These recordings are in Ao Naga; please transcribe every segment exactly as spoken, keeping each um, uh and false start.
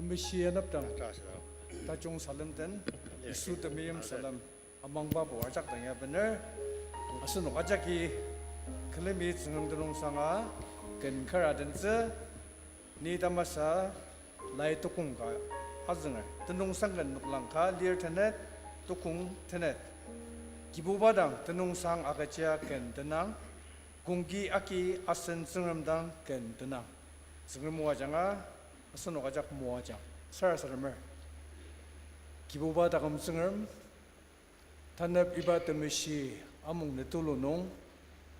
Meshi anepdang tajung salem den, Yisu temeim salem amangbabo ajak dang ya bener. Asenok ajaki külemi Tsüngrem tenüngsanga ken kar adentsü, ni tamasa lai tukong ka azünger. Tenüngsang ken noklang ka lir tenet, tukong tenet. Kibuba dang tenüngsang agüja ken tenang, kongki aki asen Tsüngrem dang ken tenang. Tsüngrem moajanga, asenok ajak moajang. Sarasademer. Kibuba taküm Tsüngrem, tanep iba temeshi amung ne tulu nung,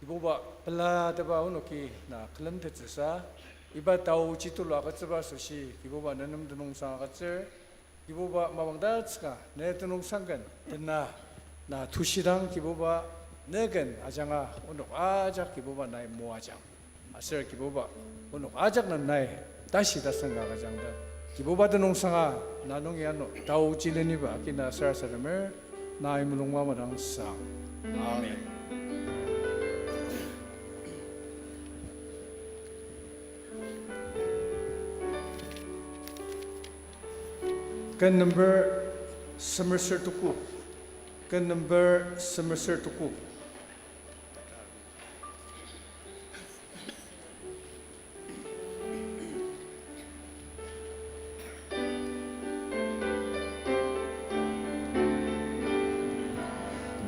Kibuba pelateba onoki na külemtettsüsa, iba taoji tulu agütsüba asoshi, Kibuba ne nem tenüngsang agütsür, Kibuba mapang tatsüka ne tenüngsang ken tena, na tushidang Kibuba ne ken ajanga onok ajak Kibuba nai moajang. Aser Kibuba, onok ajak nem nai tashi tasang ka agüjang ta. Kibuba tenüngsanga na nungi ano taoji leniba aki na sarasademer, nai mulung mamadang sang. Amen. Ken number semer ser tuku. Ken number semer ser tuku.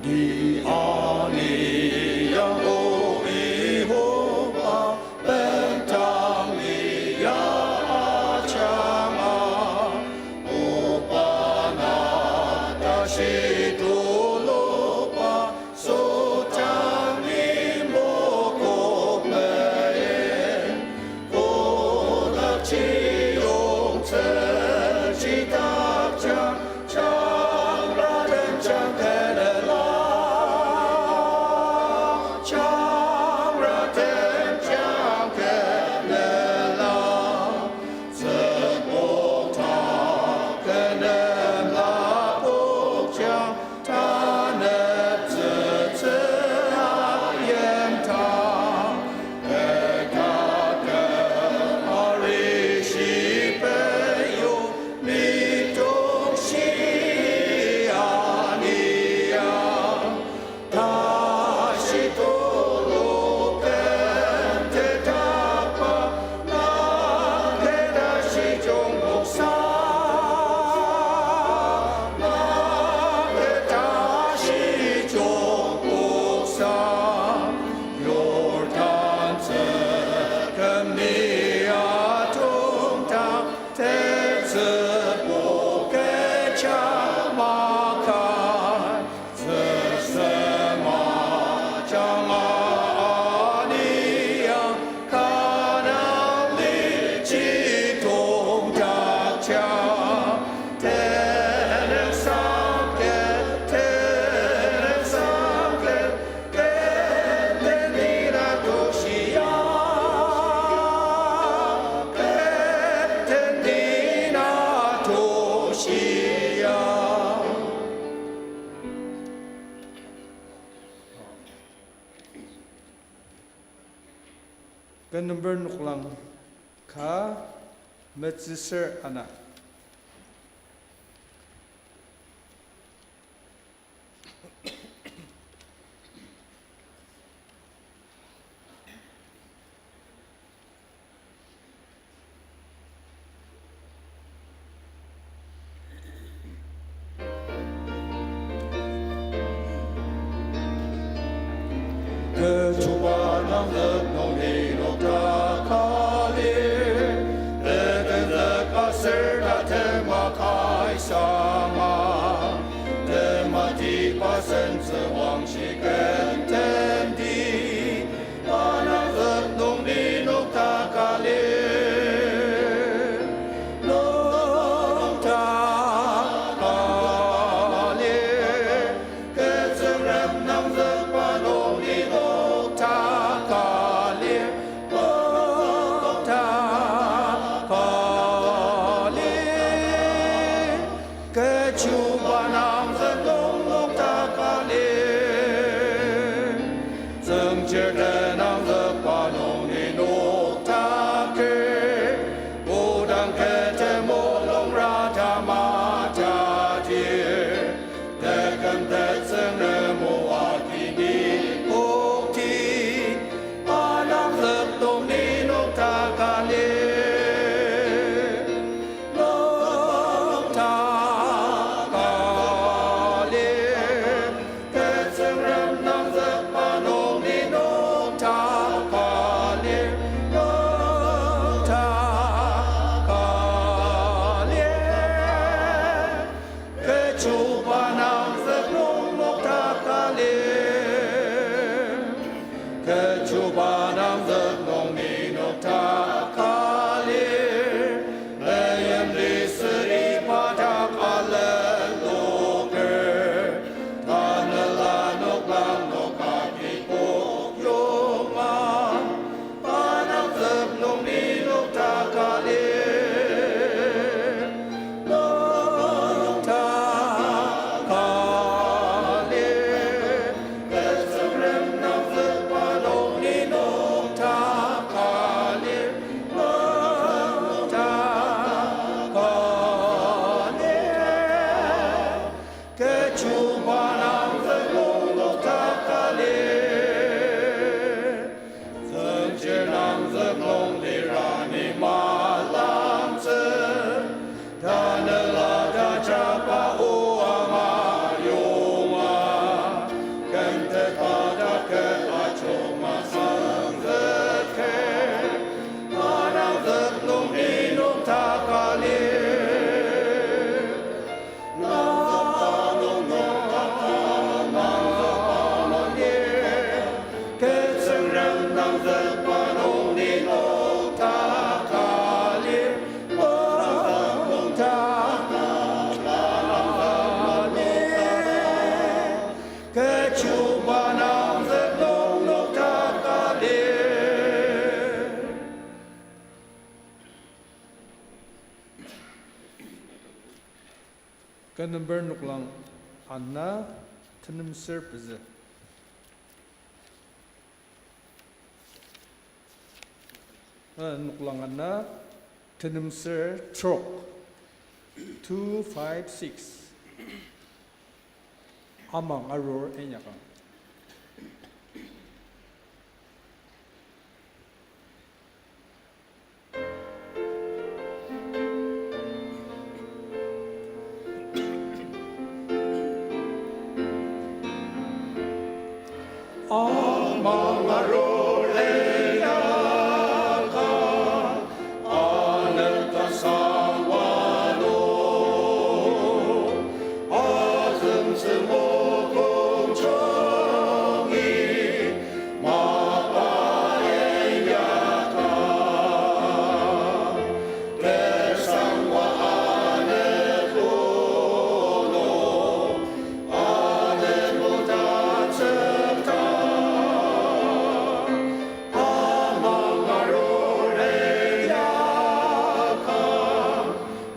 Ni ani yang o Yehova, bendang ni ya ajanga, oba na tashi tuluba, Sotang ni mokok mei, kodak chiyong tsüchidak jang, jangratem jang kenela, jangratem jang kenela. Tsükbok ta kenem lapokjang, taneptsütsü ayimdang. Pekaka arishi peyo, mitongshi aniang. Tashi tulu ken tetakba, nang ke tashi jungkoksa, nang ke tashi jungkoksa, Jordan tsükemi atongdang, tetsübo kecha makai. Tsüsema janga aniang Kanan lichi tongdakja. Tenük sangket, tenük sangket, keteni na toshia, keteni na toshia. Ken number noklang ka metsüser ana. Kechuba nangzük nungi nokdaka lir, tetenzük aser tatema kaisanga, tematiba sentsü wangshi kententi, Manazük nung ni nokdaka lir, nokdaka lir. Kü Tsüngrem nangzükba nung ni nokdaka lir, nokdaka lir. Kechuba nangzük nung nokdaka lir. Tsüngchir tenangzükba nung ni nokdaker. Kodang kü temo Chuba nangzük nung minok taka lir, meyimli süri pa dak aleloker, tanela noklang noka kibok yonga, pa nangzük nung minok taka lir. Nung taka lir, Tsüngrem nangzükba nung ni nung taka lir, nung taka lir. Kechiba nangzük nung nung taka lir. Züngchir nangzük nung lira ni malangtsü. Tanela tajaba o ama yonga. Kümteta taket achunga züngzüker. Manangzük nung ni nung taka lir. Ken number noklang ana tenemser pezü. Uh, noklang ana tenemser trok. Two five six. Amang arur inyakang. Amang arur inyakang, anepta sangwa nung, azüngtsü mokong chungi, mapa inyakang. Tesangwa anekono, anekoda tsükta, amang arur inyakang,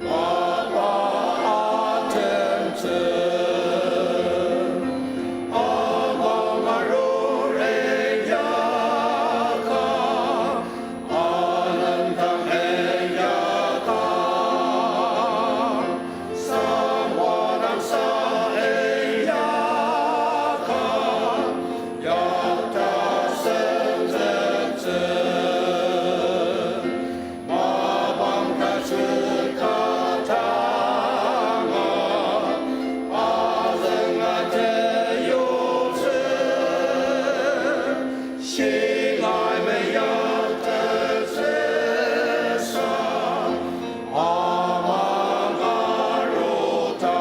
mapa atemtsü. Amang arur inyakang, anendang inyakang, sangwa nangsa inyakang, yakta senzüktsü. Mapang tatsüka tanga, azünga teyutsü, shingai meyaktettsüsa, amang aruta.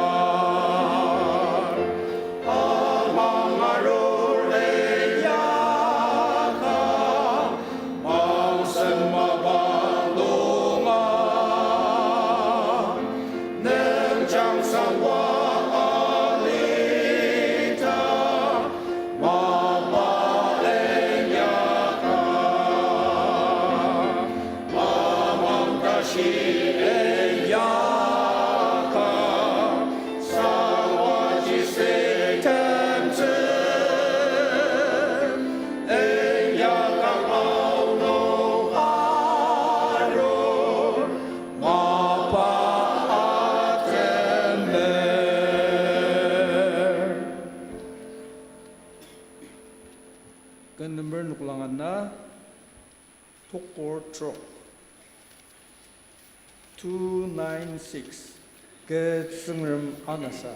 Amang arur inyakang, mangsem mapang nunga, nungjang sangwa alita, mapa inyakang. Mamang tashi inyakang, sangwaji seitemtsü, inyakang aonung arur, mapa atemer. Ken number noklang ana, tokor trok. Two nine six. Ke Tsüngrem anasa.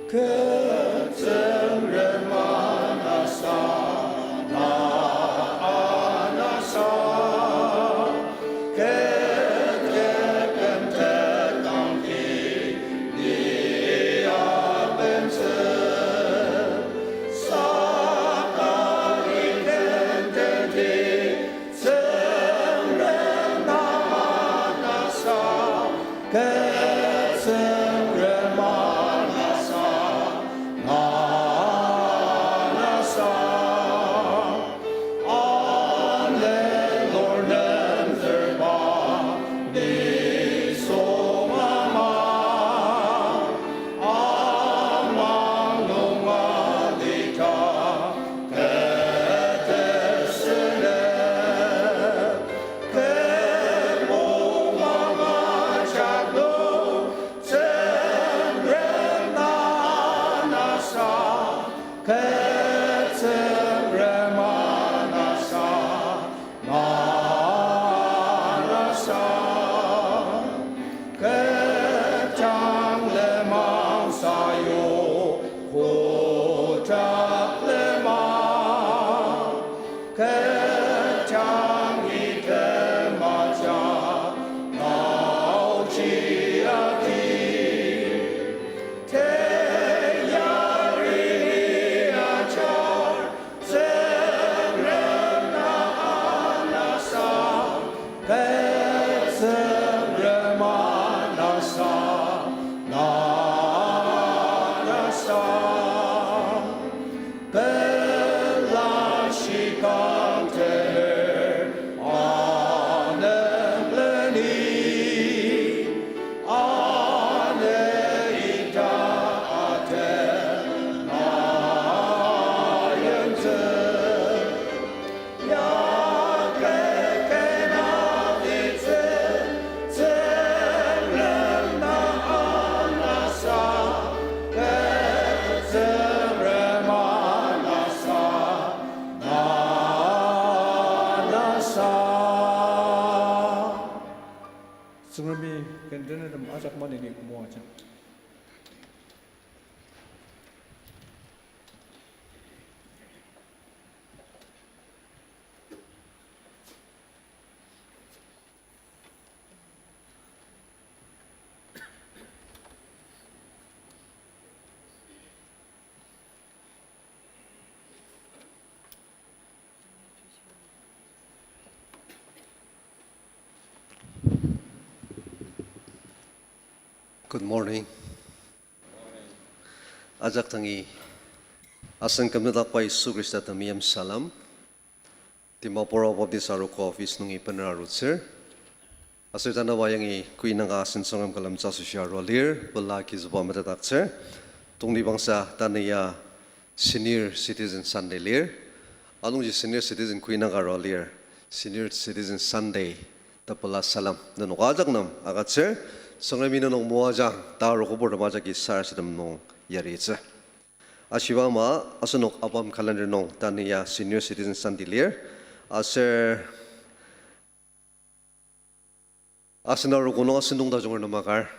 Kü Tsüngrem anasa, na anasa, kü teküm tetangki, ni abentsü, saka iken tenti, Tsüngrem na anasa, kü Tsüngrem anasa, na anasa. Ane lur nem zerba, nisung ama, amang nung alika, kete süle. Kü munganga jano, Tsüngrem na anasa, kü Tsüngrem anasa, na anasa. Kü tang lenmang sayu, kü tang lenmang. Kü tang item aja, naoji ati. Teyari ajar, Tsüngrem na anasa. Kü Tsüngrem anasa, na anasa. Pela shikang tener anemleni, ane ita aten ayentsü. Ya kekena litsü, Tsüngrem na anasa, kü Tsüngrem anasa, na anasa. Tsüngremi ken tenertem ajak maneni moajang. Good morning. Ajak dangi asen kümdakba Yisu Khrista temeim salem. Dimapur Baptist Arogo office nungi bener arutsür. Aser tanaba yangi kuinaka asen Tsüngrem külemtsü asoshi arua lir, pela kizüba metetdaktsür. Tongtibangsa tanü ya Senior Citizen Sunday lir. Anungji Senior Citizen kuinaka arua lir, Senior Citizen Sunday ta pela salem nenok ajak nem agütsür. Tsüngremi nenok moajang, ta arogo purtem ajaki sarasadem nung yaritsü. Ashiba ama, asenok ABAM calendar nung tanü ya Senior Citizen Sunday lir. Aser asen arogo nung asen nung tajunger nem akar.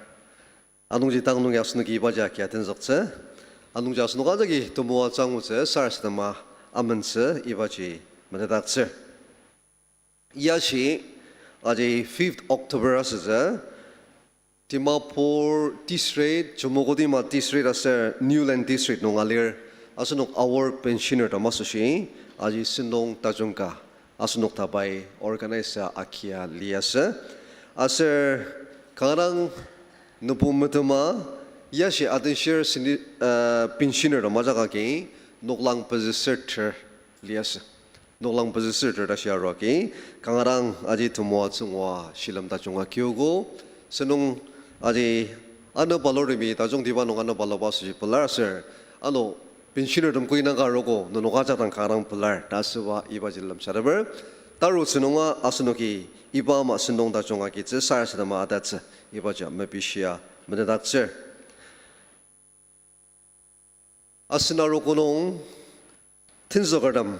Anungji tang nungi asenoki ibaji akia tenzüktsü. Anungji asenok ajaki temoatsü angutsü, sarasadema amentsü ibaji metetdaktsür. Yashi, aji fifth October asütsü, Dimapur District, Chümoukedima District aser Niuland District nung alir, asenok Aor pensioner tem asoshi, aji sentong tajung ka, asenok ta pai organize akia liasü. Aser kanga dang nübu metema, yashi adenshir seni, uh, pensioner tem ajak agi, noklang pezü ser ter liasü. Noklang pezü ser ter ta shia aruaki, kanga dang aji temoatsü ngua shilem tajung akiogo, sentong aji ano balurtemi tajungtiba nung ano baluba asoshi pelar aser, ano pensioner tem kuinaka arogo, nenok ajak dang kanga dang pelar ta asüba ibaji lemsateper. Tarutsü nunga asenoki iba ama sentong tajung agitsü sarasadema atatsü ibaji mepishia metetdaktsür. Asen arogo nung tenzükertem,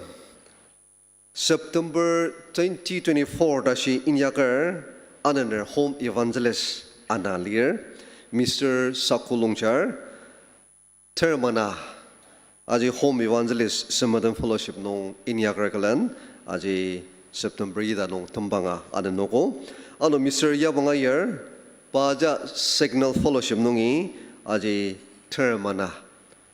September twenty twenty-four tashi inyaker anener Home Evangelist ana lir, Mister Saku Longchar, termana, aji Home Evangelist Samaritans Fellowship nung inyaker külen, aji September ita nung tembanga anenogo. Ano Mister Yabang Aier, paja Signal Fellowship nungi, aji termana,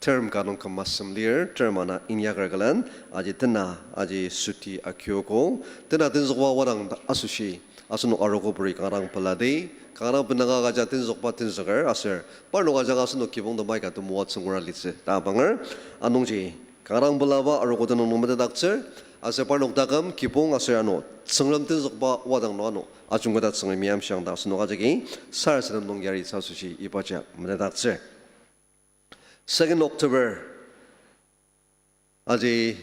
term ka nung küma asem lir, termana inyaker külen, aji tena, aji suti akiogo, tena tenzükba wadang asoshi, asenok arogopuri kanga dang peladi, kanga dang benanga kaja tenzükba tenzüker, aser parnok ajanga asenok kibong temai ka temoatsü ngura litsü ta amanger, anungji kanga dang pelaba arogo tenüng nung metetdaktsür, aser parnok taküm kibong aser ano Tsüngrem tenzükba wadang nung ano ajungketa Tsüngremi amshiang ta asenok ajaki sarasadem nung yaritsü asoshi ibaji metetdaktsür. Second October, aji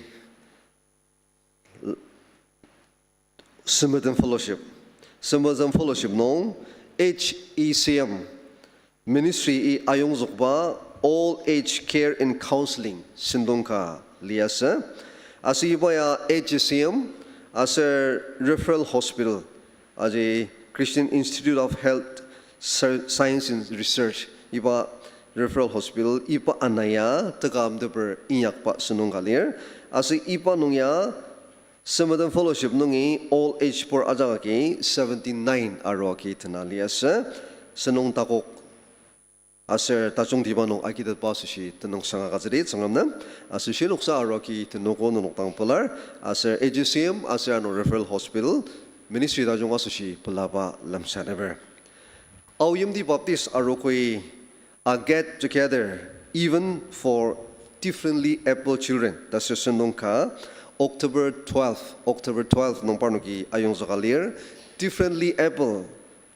Samaritans Fellowship. Samaritans Fellowship nung H E C M ministry-i ayongzükba Old Age Care and Counseling sentong ka liasü. Aser iba ya H E C M aser Referral Hospital, aji Christian Institute of Health Sci-, Science and Research, iba Referral Hospital, iba ana ya teka amteper inyakba sentong ka lir. Aser iba nung ya Samaritans Fellowship nungi old age pur ajak agi seventy-nine arua agi tena liasü. Sentong takok aser tajungtiba nung agitetba asoshi tenüngsang agütsüdi Tsüngrem nem. Aser shinoksa arua agi tenogo nenok dang pelar. Aser H E C M aser ano Referral Hospital ministry tajung asoshi pelaba lemsateper. Aoyimti Baptist arogoi a get together even for differently abled children ta sentong ka October twelve, October twelve nung parnoki ayongzüka lir. Differently abled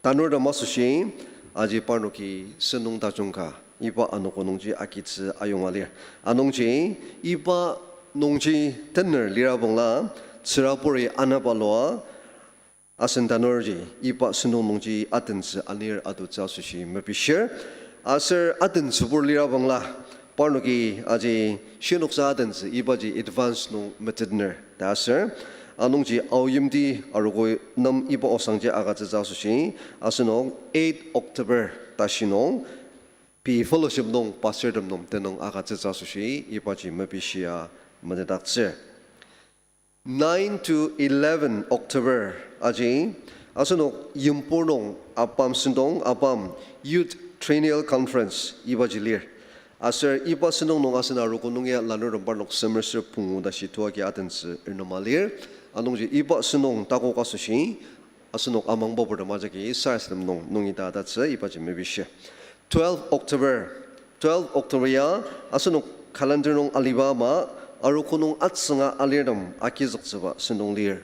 tanurtem asoshi aji parnoki sentong tajung ka iba anogo nungji agitsü ayonga lir. Anungji iba nungji tener lira bangla tsüraburi anaba lua asen tanurji iba sentong nungji atentsü anir atutsü asoshi mepishir. Aser atentsübur lira bangla parnoki aji shinoksa atentsü ibaji advance nung metetner ta aser. Anungji aoyimti arogoi nem iba osangji agütsütsü asoshi asenok eight October tashi nung pei fellowship nung pastortem nem tenüng agütsütsü asoshi ibaji mepishia metetdaktsür. Nine to eleven October aji asenok yimpur nung ABAM sentong, ABAM Youth Triennial Conference ibaji lir. Aser iba sentong nung asen arogo nung ya lanurtem parnok semer ser pungu tashi tua agi atentsü ernema lir. Anungji iba sentong takok asoshi asenok amangba purtem ajaki sarasadem nung nungi ta tatsü ibaji mepishir. Twelve October, twelve October ya asenok calendar nung aliba ama arogo nung atsünga alirtem agizüktsüba sentong lir.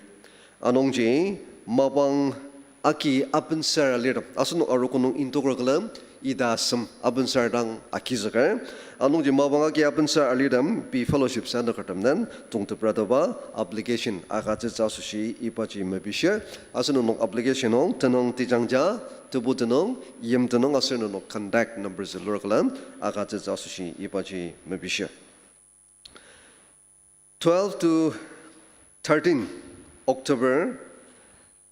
Anungji mapang agi apensar alirtem asenok arogo nung indoker külen ita asem apensar dang agizüker. Anungji mapang agi apensar alirtem pei fellowship sanükertem den tongteprataba application agütsütsü asoshi ibaji mepishir. Aser nenok application nung tenüng tejangja, tebu tenüng, yim tenüng aser nenok contact number zülur külen agütsütsü asoshi ibaji mepishir. Twelve to thirteen October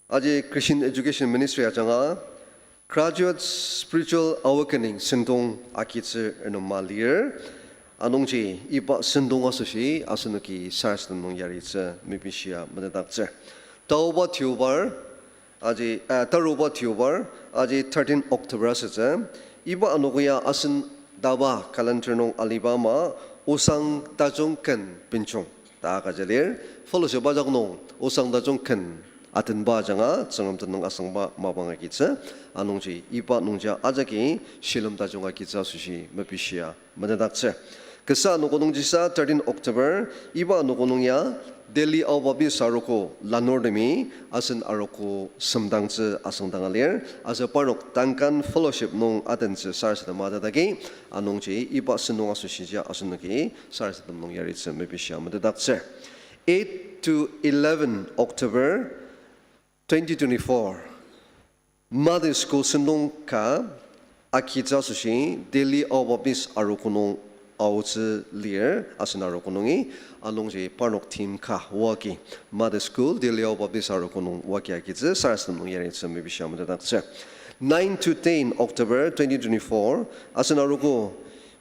aji Christian Education Ministry ajanga Graduate Spiritual Awakening sentong agitsü ernema lir. Anungji iba sentong asoshi asenoki sarasadem nung yaritsü mepishia metetdaktsür. Taoba Deobar, aji, ah, taruba Deobar, aji thirteen October asütsü. Iba anogo ya asen daba calendar nung aliba ama osang tajung ken benjung ta agüja lir. Fellowship ajak nung osang tajung ken atenba ajanga Tsüngrem tenüng asangba mapang agitsü. Anungji iba nungji ajaki shilem tajung agitsü asoshi mepishia metetdaktsür. Kasa anogo nungjisa thirteen October, iba anogo nung ya Delhi Ao Baptist arogo lanurtemi asen arogo semdangtsü asüngdanga lir. Aser parnok Duncan Fellowship nung atentsü sarasadema tataki, anungji iba sentong asoshiji asenoki sarasadem nung yaritsü mepishia metetdaktsür. Eight to eleven October twenty twenty-four, Mother School sentong ka agitsü asoshi Delhi Ao Baptist arogo nung aotsü lir asen arogo nungi, anungji parnok team ka oagi Mother School Delhi Ao Baptist arogo nung oagi agitsü sarasadem nung yaritsü mepishia metetdaktsür. Nine to ten October twenty twenty-four, asen arogo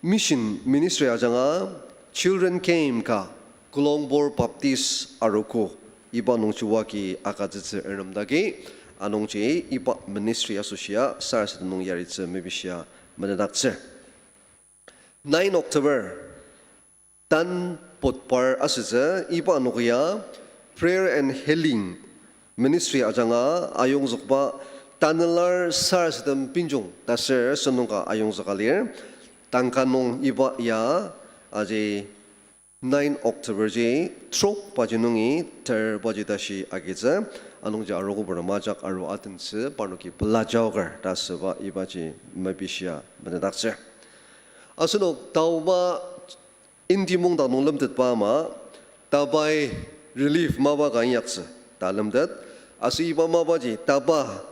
Mission ministry ajanga children camp ka Kulongbor Baptist arogo iba nungji oa agi agütsütsü ernemdagi, anungji iba ministry asoshia sarasadem nung yaritsü mepishia metetdaktsür. Nine October, Tan Budhbar asütsü, iba anogo ya Prayer and Healing Ministry ajanga ayongzükba Tanela sarasadem benjong ta ser sentong ka ayongzüka lir. Tangka nung iba ya aji nine October ji trok baji nungi ter baji tashi agitsü, anungji arogo purtem ajak aru atentsü parnoki pela jaoker ta asüba ibaji mepishia metetdaktsür. Asenok taoba Inti mungdang nung lemtetba ama, tabai relief mapa ka inyaktsü ta lemtet, aser iba mapaji taba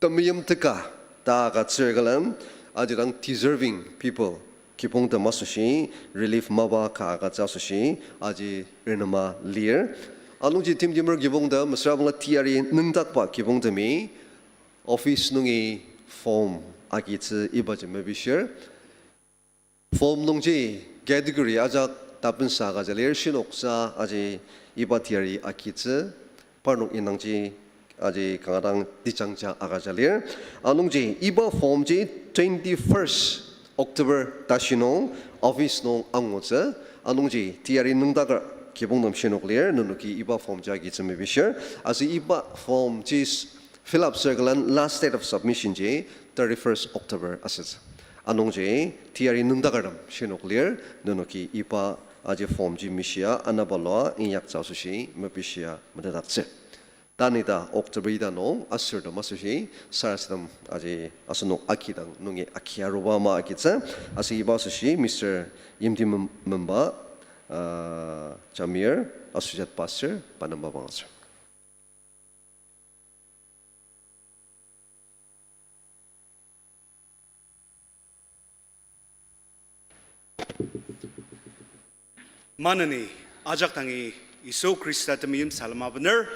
temeim teka ta agütsür külen, aji dang deserving people kibongtem asoshi relief mapa ka agütsü asoshi aji renema lir. Anungji timtimer kibongtem, mesüra bangla teyari nüngdakba kibongtemi office nungi form agitsü ibaji mepishir. Form nungji category ajak tapensa agüja lir, shinoksa aji iba teyari agitsü, parnok indangji aji kanga dang tejangja agüja lir. Anungji iba form ji twenty-first October tashi nung office nung angutsü. Anungji teyari nüngdaker kibongtem shinok lir, nenoki iba form ji agitsü mepishir. Aser iba form ji fill up circle and last date of submission ji thirty-first October asütsü. Anungji teyari nüngdakertem shinok lir, nenoki iba aji form ji mishia anabalua inyaktsü asoshi mepishia metetdaktsür. Tanü ita October ita nung asürtem asoshi sarasadem aji asenok agidang nungi agi aruba ama agitsü, aser iba asoshi Mister Yimti Mem-, Memba, uh, Jamir, associate pastor, pa nem mapang aser. Maneni ajak dangi Yisu Khrista temeim salem abener.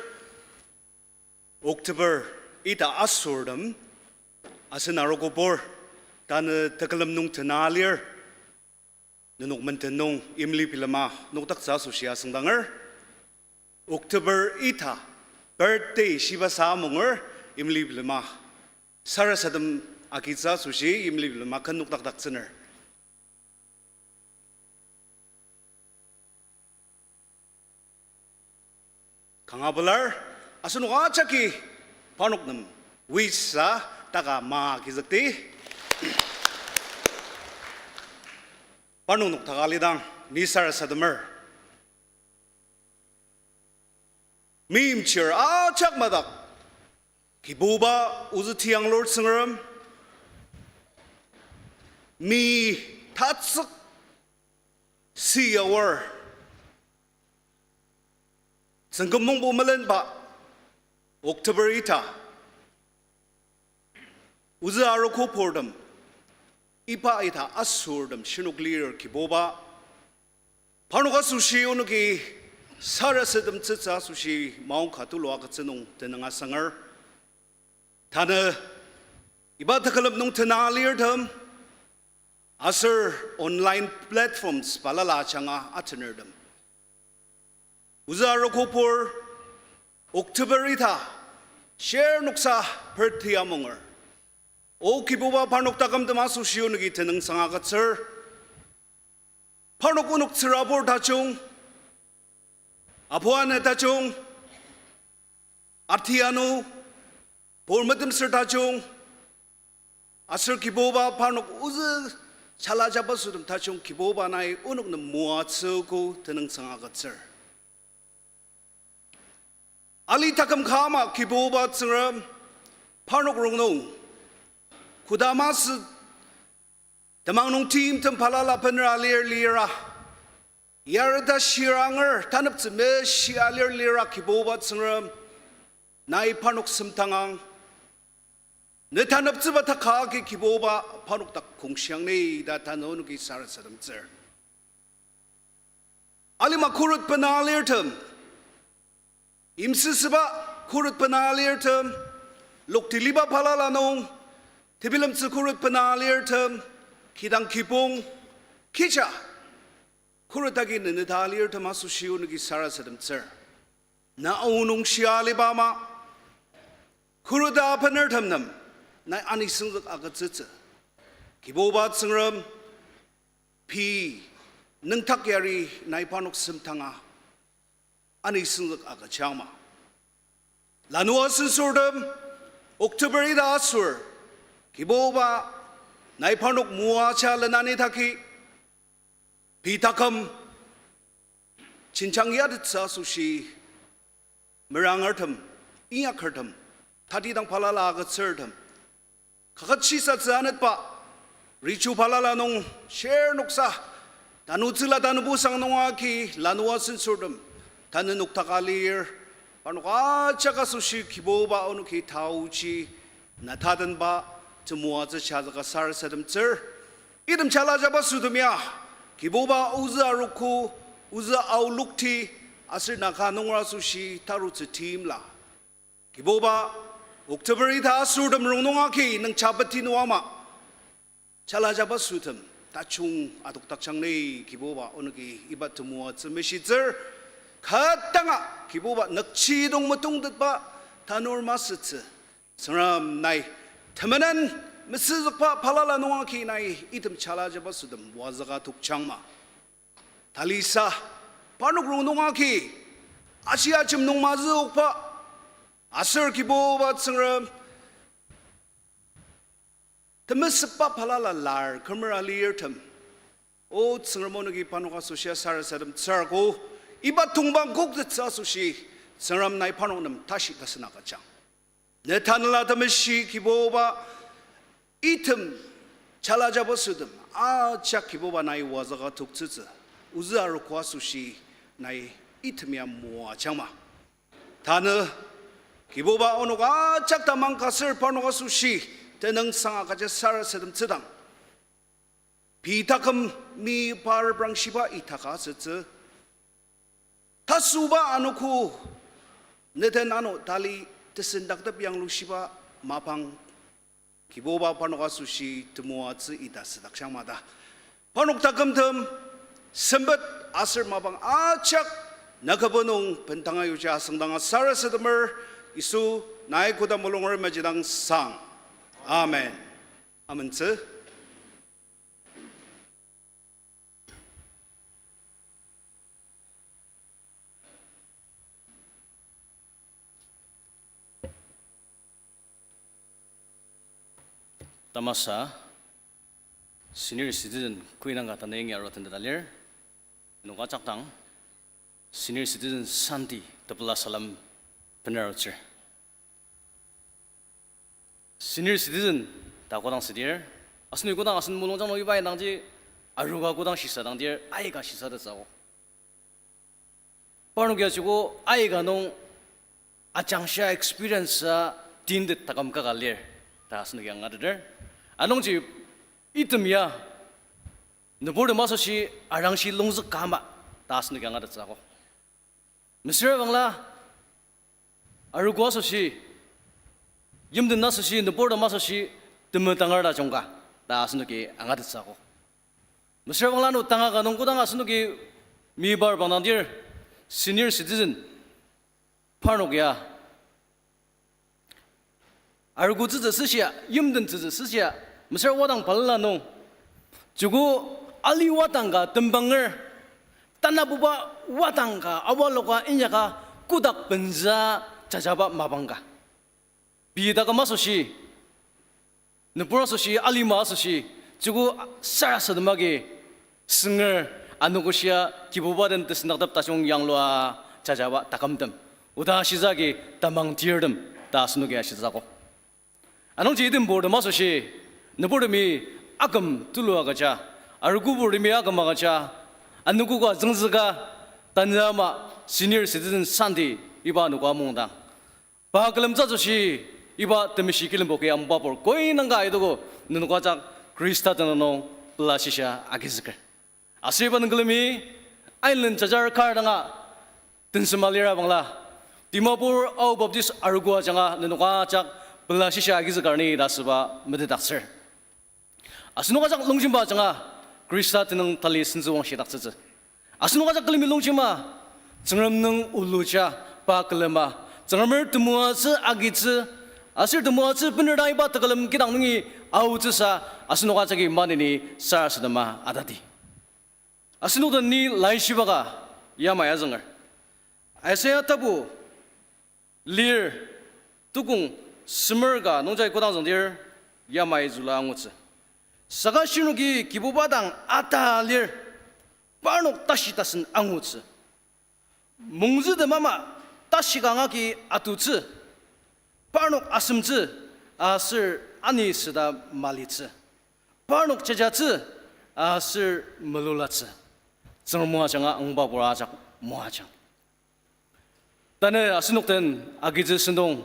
October ita asürtem, asen arogobur, tanü tekülem nung tena lir. Nenok menden nung Imli bilema nokdaktsü asoshi asüngdanger. October ita birthday shiba sa amunger Imli bilema sarasadem agitsü asoshi Imli bilema ken nokdakdaktsüner. Kanga pelar, asenok ajaki parnok nem wish sa taka ma agizükdi. Parnok noktaka alidang, ni sarasademer. Meimchir ajak madak, Kibuba ozü tiyanglur Tsüngrem, mi tatsük siyawar, tsüngküm mungbo melenba October ita, ozü arogo purtem, iba ita asürtem shinok lir Kibuba. Parnok asoshi onoki sarasademtsütsü asoshi maongka tulu agütsü nung tenüng asanger. Tanü iba tekülem nung tena alirtem, aser online platforms balala ajanga atenertem, ozü arogo pur October ita, shir noksa birthday amunger. O Kibuba, parnok takümtem asoshi onoki tenüngsang agütsür. Parnok onok tsürabur tajung, apu ana tajung, atianu, pur metemsür tajung, aser Kibuba parnok ozü chala jaba sütem tajung Kibuba nai onok nem moatsüogo tenüngsang agütsür. Ali taküm ka ama Kibuba Tsüngrem, parnok rongnung, kodama sü temang nung timtem balala bener alir lira, yareta shiranger taneptsü meshia alir lira Kibuba Tsüngrem, nai parnok semtangang, ne taneptsüba taka agi Kibuba parnok dak kongshiang ni ta tanü onoki sarasademtsür. Alima khuret bena alirtem, yimsüsüba khuret bena alirtem, loktiliba balala nung tebilemtsü khuret bena alirtem, Kidang kibong, kija, khuret agi neneta alirtem asoshi onoki sarasademtsür. Na aonung shia aliba ama, khuret abenertem nem, nai anisüngzük agütsütsü. Kibuba Tsüngrem, pei nüngdak yari nai parnok semdanga anisüngzük agüjangma. Lanua sensortem, October ita asür, Kibuba, nai parnok moaja lenani daki, pei taküm jenjang yatettsü asoshi merangertem, inyakertem, tatidang balala agütsürtem, kaket shisatsü anetba, richu balala nung shir noksa, tanutsüla tanubusang nung agi lanua sensortem, tanü nokdaka lir, parnok ajak asoshi Kibuba onoki taoji, na tatenba, temoatsü shazaka sarasademtsür. Item chalajaba sütem ya, Kibuba ozü arogo, ozü aolokti, aser Naga nunger asoshi tarutsü timla. Kibuba, October ita asürtem rongnung agi nüng chapeti nung ama chalajaba sütem tajung adokdakjang ni Kibuba onoki iba temoatsü meshitsür, kü tanga Kibuba nükjidong metongtetba tanur masütsü. Tsüngrem nai temenen mesüzükba balala nung agi nai item chalajaba sütem wazüka tokjangma. Talisa, parnok rongnung agi, ashi ajem nung mazü okba, aser Kibuba Tsüngrem, temesüba balala lar kümer alirtem. O Tsüngrem onoki parnok asoshia sarasademtsürko, iba tongpang koktettsü asoshi, Tsüngrem nai parnok nem tashi tasen agüjang. Ne Tanela Temeshi Kibuba, item chalajaba sütem ajak Kibuba nai wazüka toktsütsü, ozü arogo asoshi nai item ya moajangma. Tanü Kibuba onok ajak tamang ka aser parnok asoshi tenüngsang agüja sarasademtsüdang, pei taküm mi par prangshiba itaka asütsü. Tasuba anogo, neden ano tali tesendaktep yanglushiba mapang Kibuba parnok asoshi temoatsü ita südakjangma ta. Parnok takümtem, sempet aser mapang ajak na kübok nung bendanga yuja asüngdanga sarasademer, Yisu nai koda mulunger mejidang sang. Amen. Amentsü. Tamasa, senior citizen kü indang ka tanü yangi arua tendeta lir. Nenoka ajak dang, senior citizen Sunday tepela salem bener arutsür. Senior citizen ta kodang südir, asenok kodang asen mulungjang nung iba indangji arogo kodang shisadangdir, aika shisatettsü akok. Parnok ya joko aika nung ajangshia experience a tintet taküm kaka lir ta asenoki angateter. Anungji item ya nüburtem asoshi arangshi longzük ka ama ta asenoki angatettsü akok. Mesüra bangla, arogo asoshi, yimten asoshi, nüburtem asoshi, temetanger tajung ka ta asenoki angatettsü akok. Mesüra bangla ano tanga ka nung kodang asenoki mibar bangdangdir, senior citizen parnok ya arogo tsütsü süshia, yimten tsütsü süshia, mesüra wadang balala nung, joko ali wadang ka tembanger, tanabuba wadang ka awaloka inyaka kotak benzüa jajaba mapang ka. Pei taküm asoshi, nübur asoshi, alima asoshi, joko sarasadem agi sünger, anogoshia Kibuba den tesendaktep tajung yanglua jajaba takümtem, oda shisa agi tamang tirtem ta asenoki ashitsü akok. Anungji item burtem asoshi, nüburtemi aküm tulu agüja, arogo burtemi aküm agüja, anogo ka züngzüka, tanü ama Senior Citizen Sunday iba anogo amungdang, pa külemtsü asoshi, iba temeshi kilembo ki amubabur kü indang ka aitogo, nenok ajak Khrista tenüng nung pela shisa agizüker. Aser iba nung külemi, ain len jajar kar danga, tensema lira bangla, Dimapur Ao Baptist Arogo ajanga nenok ajak pela shisa agizüker ni ta asüba metetdaktsür. Asenok ajak longjemba ajanga Khrista tenüng tali sentsüwangshidaktsütsü. Asenok ajak külemi longjema, Tsüngrem nung uluja pa külema, Tsüngremer temoatsü agitsü, aser temoatsü bener dang iba tekülem kidang nungi aotsüsa asenok ajaki maneni sarasadema atadi. Asenok den ni laishiba ka yamai azünger. Isaiah tapu lir, tukong semer ka nungji kodang züngdir yamai züla angutsü. Saka shinoki Kibuba dang ata lir, parnok tashi tasen angutsü. Mungzütem ama tashi kanga ki atutsü, parnok asemtsü aser ani süda malitsü, parnok jajatsü aser melulatsü. Tsüngrem moajanga angba pura ajak moajang. Tanü asenok den agitsü sentong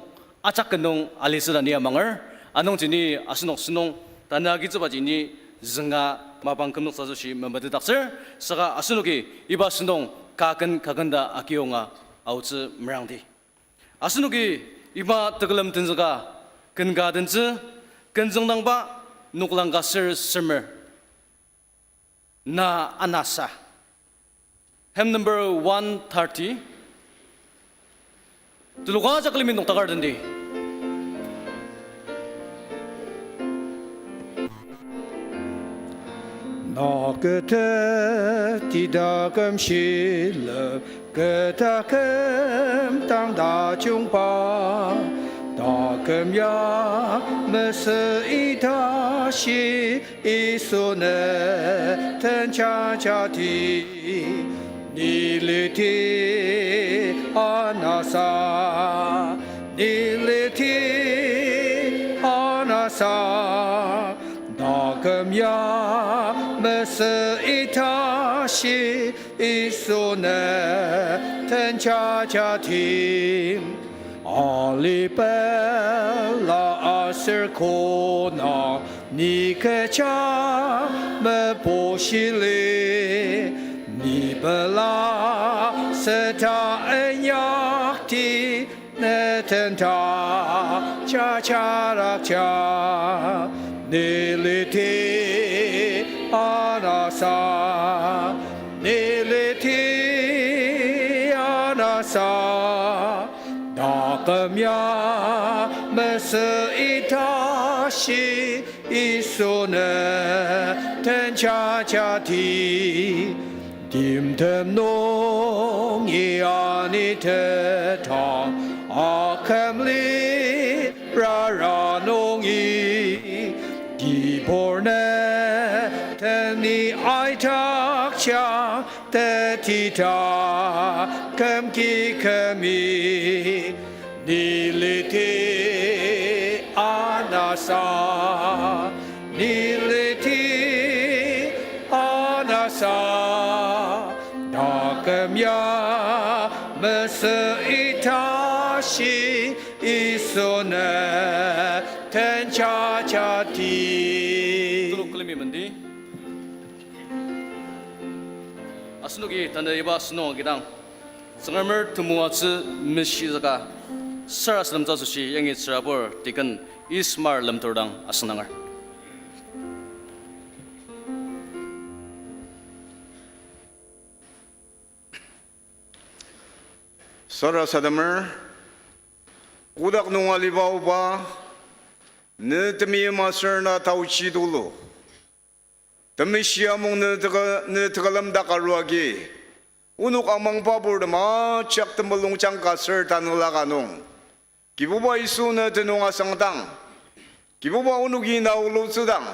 ajak ken nung alitsü ta ni amanger, anungji ni asenok sentong tanü agitsübaji ni zünga mapang kümnoktsü asoshi memetetdaktsür, saka asenoki iba sentong kaken kaken ta akiyonga aotsü merangdi. Asenoki iba tekülem tenzüka ken ka tentsü, ken züngdangba noklang ka ser semer. Na anasa. Hymn number one thirty. Tuluka ajak külemi noktakar tendi. Na kü teti taküm shilem, kü taküm tang tajungba, taküm ya mesü ita shi Yisu ne tenjajati. Ni liti anasa, ni liti anasa, taküm ya mesü ita shi Yisu ne tenjajati. Alipela aser kona ni kecha meposhili, ni pela seta inyakti ne tenjajarakja. Ni liti anasa, ni liti anasa, taküm ya mesü ita shi Yisu ne tenjajati. Timtem nungi ani tetang, akümli rara nungi, kibur ne teni aitakja, teti taküm ki kümi. Ni liti anasa, ni liti anasa, taküm ya mesü ita shi Yisu ne tenjajati. Tulu külemi mendi. Asenoki tanü iba sentong agidang Tsüngremer temoatsü meshizüka sarasademtsü asoshi yangi tsürabur Deacon Ismar Lemtur dang asüngdanger. Sarasademer, kotak nung aliba Oba, ne temeim aser na taochi tulu. Temeshi amung ne teka-, ne tekülem dak arua agi, onok amangba purtem ajak temulungjang ka ser tanela ka nung, Kibuba Yisu ne tenüng asüngdang, Kibuba onoki na ulutsüdang,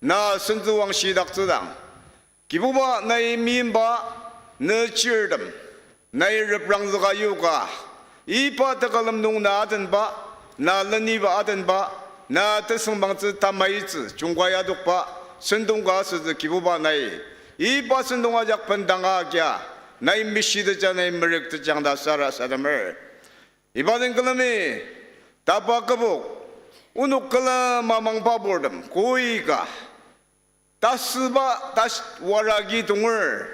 na sentsüwangshidaktsüdang, Kibuba nai meimba ne chirtem, nai reprangzüka yoka, iba tekülem nung na atenba, na leniba atenba, na tesüngbangtsü tamaitsü, jungkai adokba, sentong ka asütsü Kibuba nai, iba sentong ajak bendanga agia, nai meshitejang, nai merük tejang ta sarasademer. Iba den külemi, tapa kübok, onok külem amangba purtem, koika tasüba tas- wara agi tonger,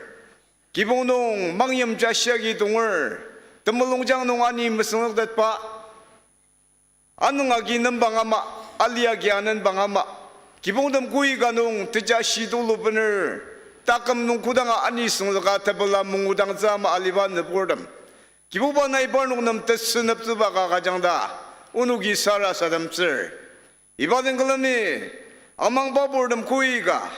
kibong nung mangyim jashi agi tonger, temulungjang nung ani mesüngzüktetba, anüng agi nembang ama, ali agi anenbang ama, Kibongtem koika nung teja shi tulu bener, taküm nung kodanga ani süngzüka tepela mangudangtsü ama aliba nüburtem, Kibuba nai parnok nem tesüneptsüba ka agüjang ta, onoki sarasademtsür. Iba den külemi, amangba purtem koika,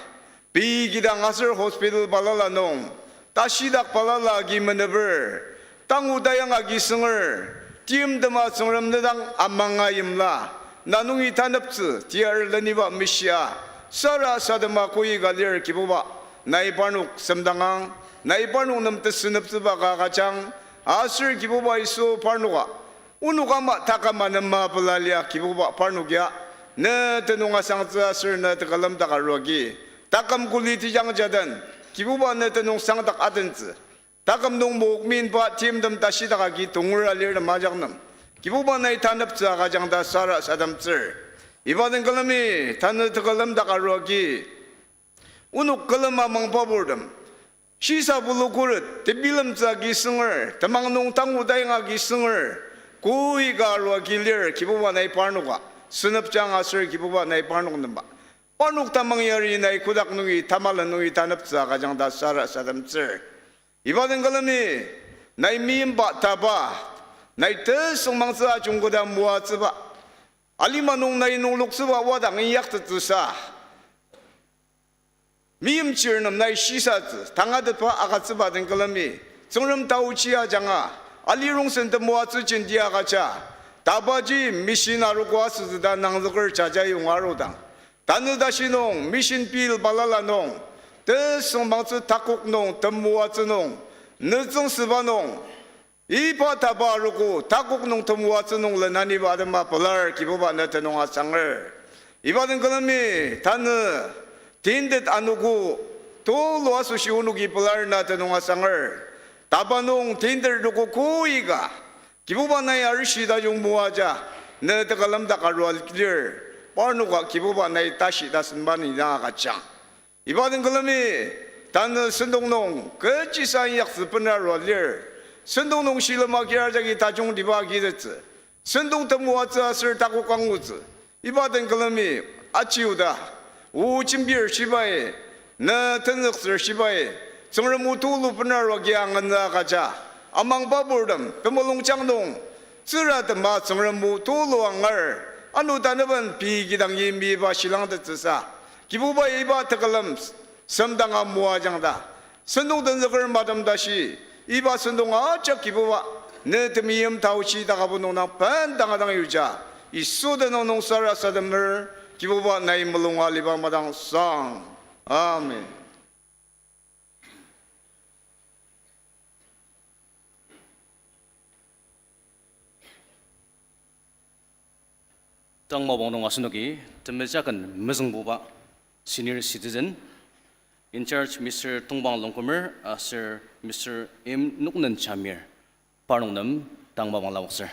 pei kidang aser hospital balala nung, tashidak balala agi meneper, tangu tayang agi sünger, timtema Tsüngrem ne dang amanga yimla, na nungi taneptsü, tiar leniba mishia, sarasadema koika lir Kibuba, nai parnok semdangang, nai parnok nem tesüneptsüba ka agüjang, aser Kibuba Yisu parnoka, onok ama taküm anema pela lia Kibuba parnok ya, ne tenüng asangtsü aser ne tekülem dak arua agi, taküm kuli tejangja den, Kibuba ne tenüng sangdak atentsü, taküm nung mokminba timtem tashidak agi tongera lirtem ajak nem, Kibuba nai taneptsü agüjang ta sarasademtsür. Iba den külemi tanü tekülem dak arua agi, onok külem amangba purtem, shisa pulu khuret, tebilemtsü agi sünger, temang nung tangu tayang agi sünger, koika arua agi lir Kibuba nai parnoka, sünepjang aser Kibuba nai parnok nemba, parnok tamang yari nai kotak nungi tamala nungi taneptsü agüjang ta sarasademtsür. Iba den külemi, nai meimba taba, nai tesüngmangtsü ajungkoda moatsüba, alima nung nai nungloktsüba wadang inyaktettsüsa, meimchir nem nai shisatsü tangatetba agütsüba den külemi, Tsüngrem taochi ajanga, ali rongsen temoatsü jenti agüja, tabaji mission arogo asütsü ta nangzüker jaja yonga arudang, tanü tashi nung mission field balala nung, tesüngmangtsü takok nung temoatsü nung, nütsüngsüba nung, iba taba arogo takok nung temoatsü nung lenaniba atema pelar Kibuba ne tenüng asanger. Iba den külemi tanü tintet anogo tulu asoshi onoki pelar na tenüng asanger. Taba nung tintet anogo koika, Kibuba nai arishi tajung moaja, ne tekülem dak arua lir, parnoka Kibuba nai tashi tasen mani na agüjang. Iba den külemi, tanü sentong nung kechisa inyaktsü bena arua lir, sentong nung shilem akir jagi tajungtiba agitettsü, sentong temoatsü aser takok angutsü, iba den külemi, achiuda, o jembir shibai, ne tenzüktsür shibai, Tsüngrem o tulu bena arua agi anganü agüja, amangba purtem temulungjang nung, tsüratema Tsüngrem o tulu angar, ano tanaben pei kidang yimiba shilangtettsüsa, Kibuba iba tekülem semdanga moajang ta, sentong tenzüker matem tashi, iba sentong ajak Kibuba, ne temeim taochi takabo nung dang bendanga dang yuja, Yisu tenüng nung sarasademer, Kibuba nai mulunga aliba madang sang. Amen. Tang mapang nung asenoki temejaken mezüngbuba senior citizen in charge Mister Tongpang Longkumer aser Mister M Noknen Jamir parnok nem tang mapang laokser.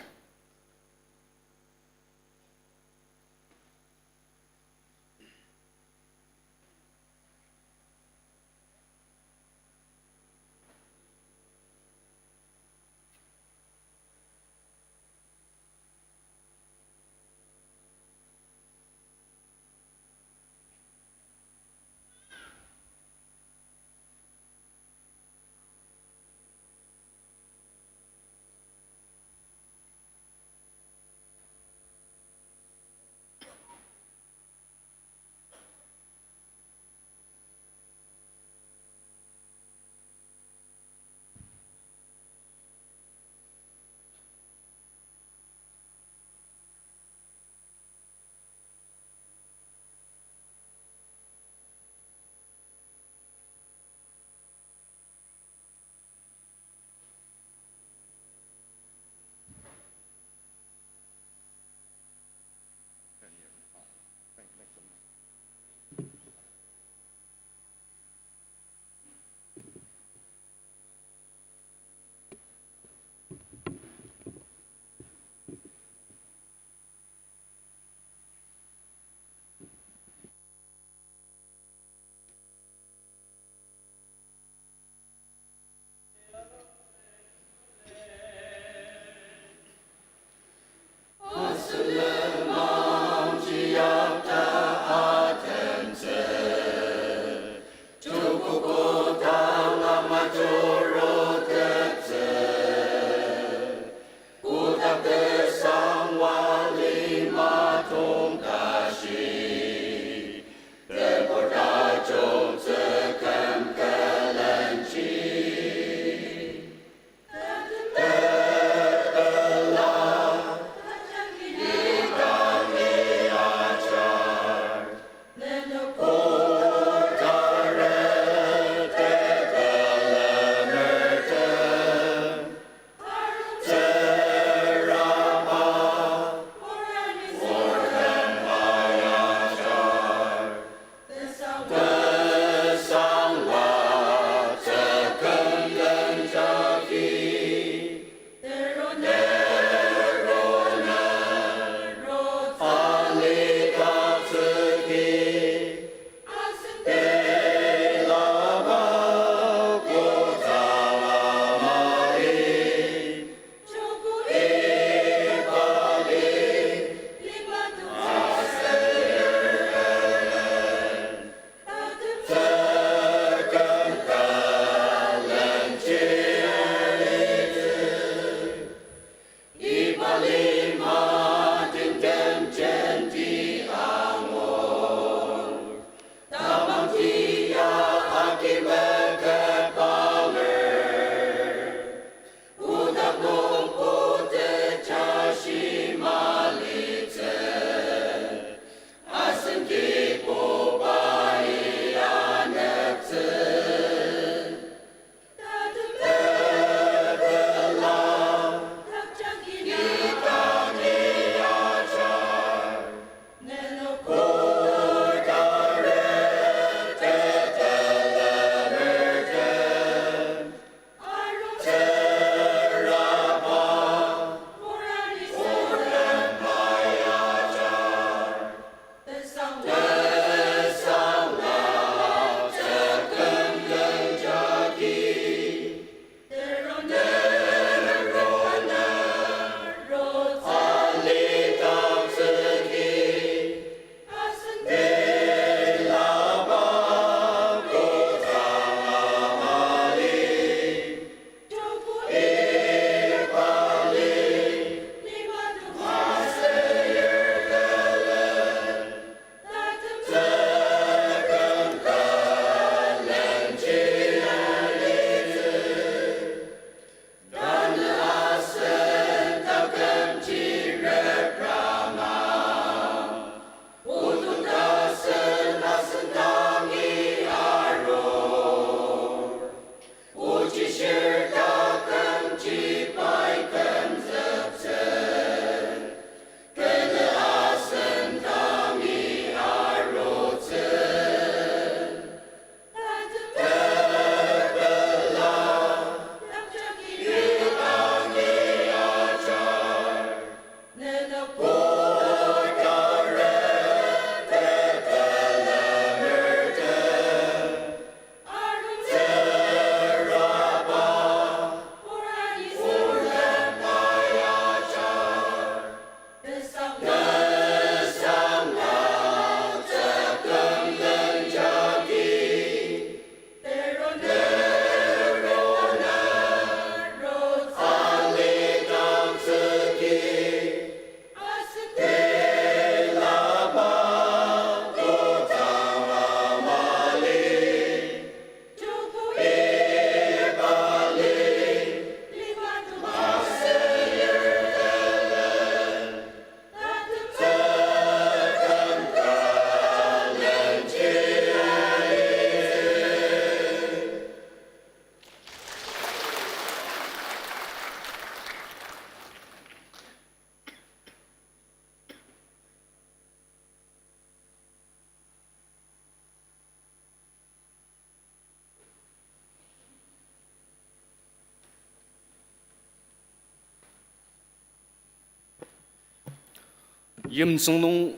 Yimtsüng nung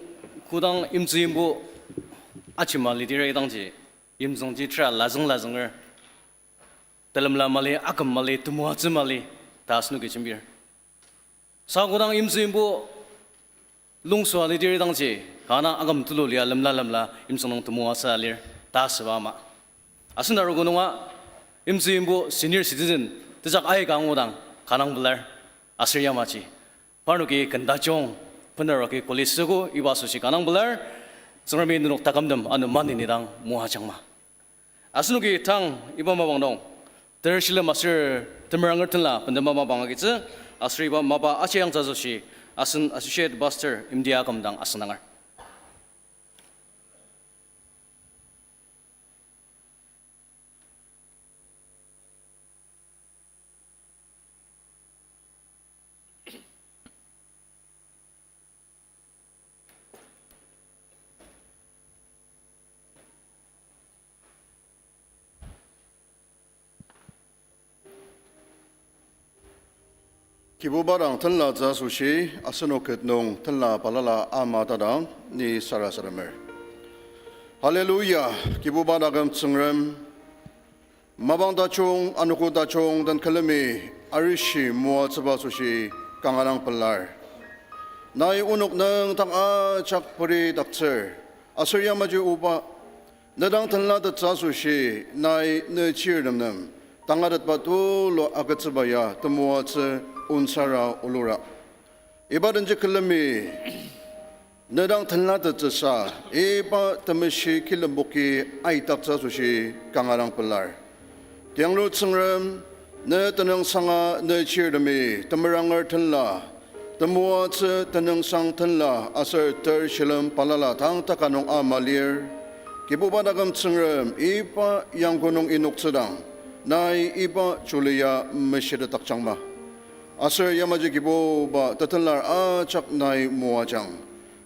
kodang yimtsü yimbo ajima lidir idangji, yimtsüngji tera lazüng lazünger, telemla mali, aküm mali, temoatsü mali, ta asenoki jembir. Saka kodang yimtsü yimbo lungsua lidir idangji, kanga aküm tulu lia lemla lemla yimtsüng nung temoatsü alir, ta asüba ama. Asen arogo nunga yimtsü yimbo senior citizen tejak aika angudang kanga pelar, aser yamaji parnoki ken tajung, benaroki kuli süogo iba asoshi kanga pelar, Tsüngremi nenok takümtem ano maneni dang moajangma. Asenoki tang iba mapang nung, ter shilem aser temeranger tenla bendema mapang agitsü, aser iba mapa ajiyangtsü asoshi, asen Associate Pastor Imdia aküm dang asendanger. Kibuba dang tenlatsü asoshi, asenok ket nung tenla balala ama tadang ni sarasademer. Hallelujah, Kibuba taküm Tsüngrem, mapang tajung, anogo tajung den külemi arishi moatsüba asoshi kanga dang pelar. Nai onok nüngdak ajak peridaktsür, aser yamaji oba, ne dang tenlatettsü asoshi nai ne chirtem nem tangatetba tulu agütsüba ya temoatsü onsara olura. Iba denji külemi ne dang tenlatettsüsa, iba temeshi kilemboki aidaktsü asoshi kanga dang pelar. Tianglu Tsüngrem, ne tenüngsanga ne chirtemi temeranger tenla, temoatsü tenüngsang tenla aser ter shilem balala tang taka nung ama lir. Kibuba taküm Tsüngrem, iba yangko nung inoktsüdang, nai iba juli ya meshitetdakjangma. Aser yamaji Kibuba tetenlar ajak nai moajang.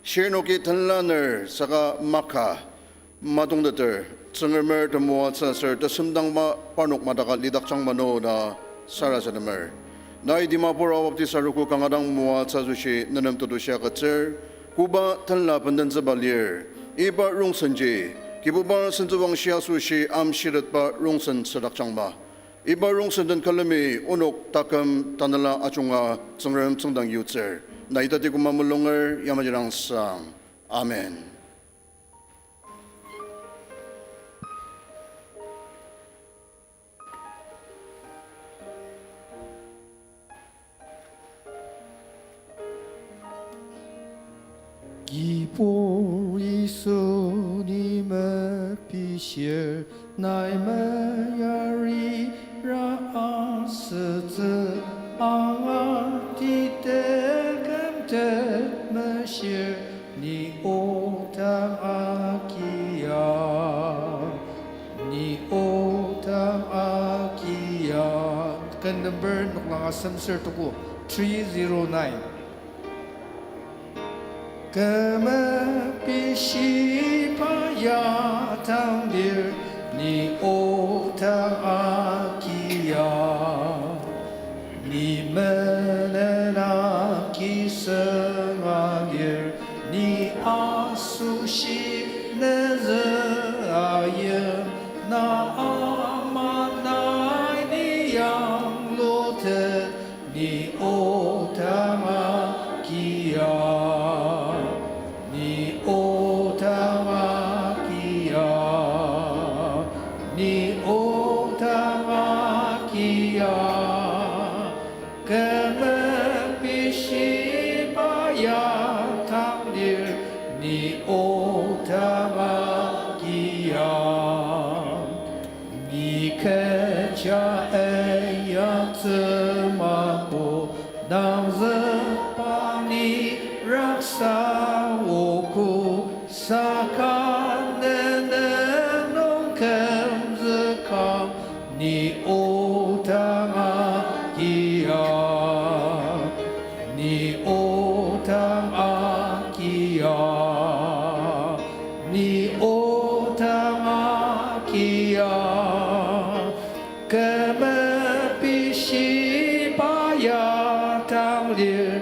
Shirnoki tenlaner saka maka matongteter, Tsüngremer temoatsü aser tesemdangba parnok mataka lidakjangma no ta sarasademer. Nai Dimapur Ao Baptist Arogo kanga dang moatsü asoshi nenem tetushi agütsür, koba tenla bendentsüba lir, iba rongsenji, Kibuba sentsüwangshi asoshi amshitetba rongsen südakjangma. Iba rongsen den külemi onok taküm tanela ajunga Tsüngrem tsüngdang yutsür. Nai tati koma mulunger yamaji dang sang. Amen. Kibur Yisu, ni mepishir, nai meyarira asütsü, angati teküm temeshir, ni o dang agia, ni o dang agia. Ken number noklang asemsür tuku, three zero nine. Kü mepishiba ya tang lir, ni o dang agia. Ni menen agi sünga lir, ni asoshi nenzü ayim, na ama nai ni yanglutet, ni o dang agia, ni o dang agia, ni o dang agia. Kü mepishiba ya tang lir, ni o dang agia. Ni kecha eya tsümako, nangzükba ni raksa ogo, saka nenen nung kümzükang, ni o dang agia, ni o dang agia, ni o dang agia. Kü mepishiba ya tang lir,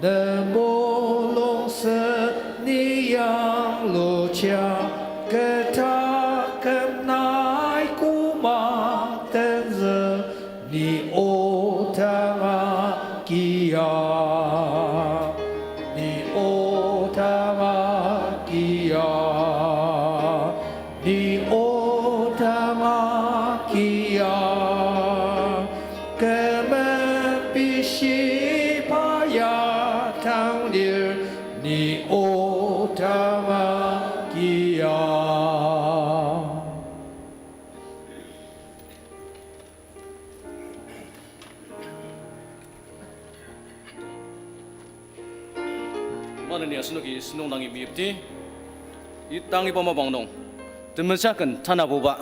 Temulung seni yangluja, keta küm nai koma tenzü, ni o dang agia, ni o dang agia, ni o dang agia. Kü mepishi pa ya dang lir, ni o dang agia. Maneni asenoki senung dangi meyipdi, idang iba mapang nung, temesüa ken tanabuba,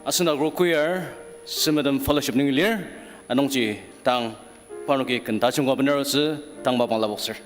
asenok Rokoyar Sümütem Fellowship nungi lir, anungji tang parnoki ken tajungba bener arutsü, tang mapang lapokser.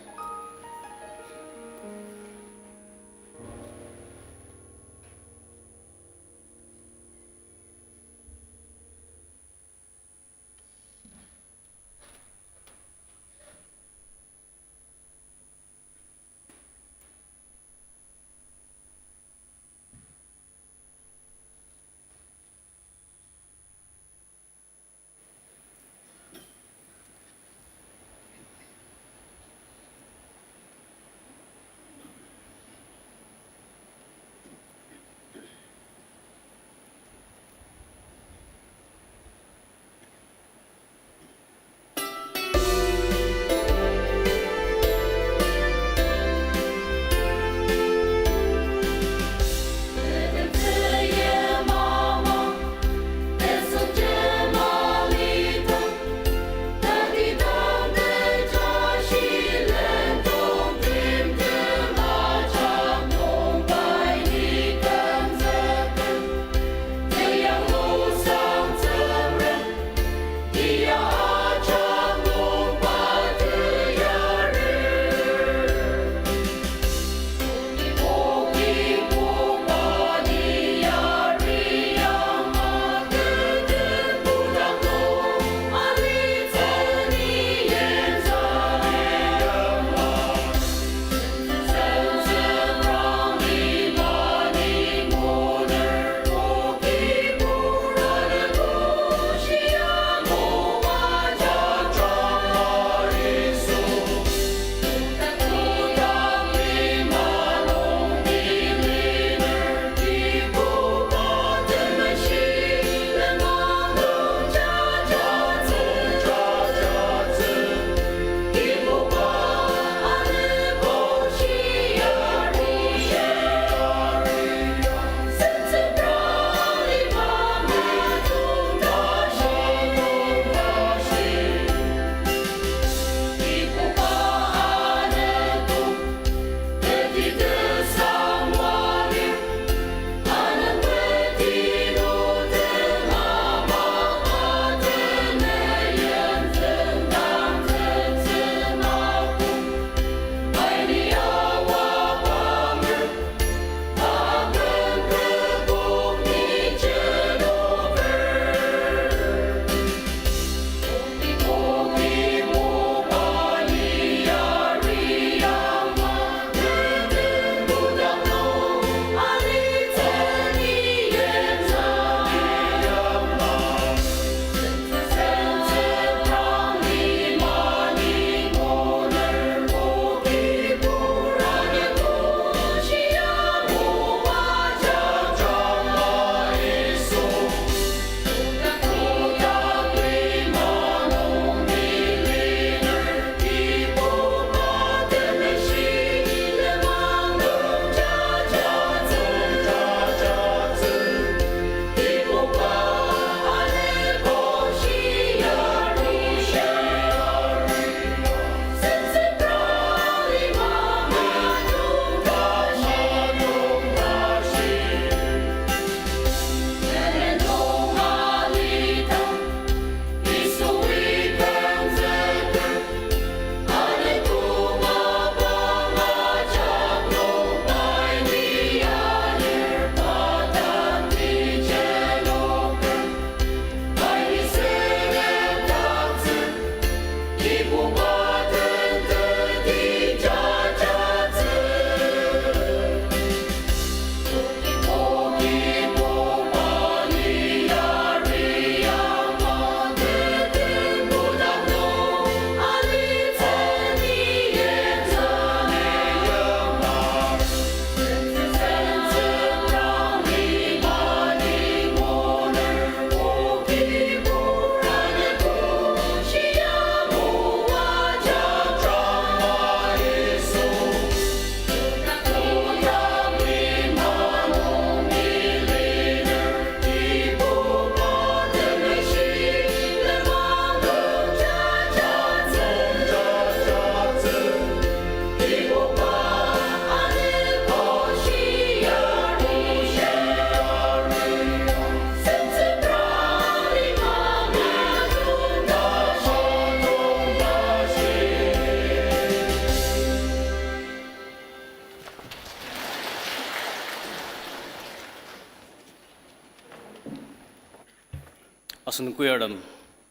Asen choirtem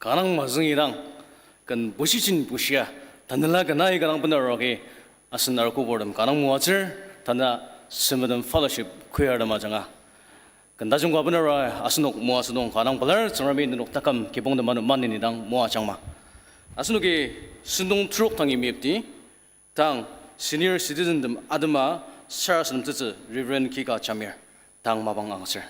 kanga mazüngidang, ken bushijin bushia, tanela ken aika dang benaruagi, asen arogo burtem kanga moatsür, tanü Sempettem Fellowship choirtem ajanga. Ken tajung ka benarua asenok moatsü nung kanga pelar, Tsüngremi nenok taküm kibong temanu maneni dang moajangma. Asenoki sentong trok tangi meyipti, tang senior citizen tem atema sarasadem tsütsü Reverend Kika Jamir, tang mapang angser.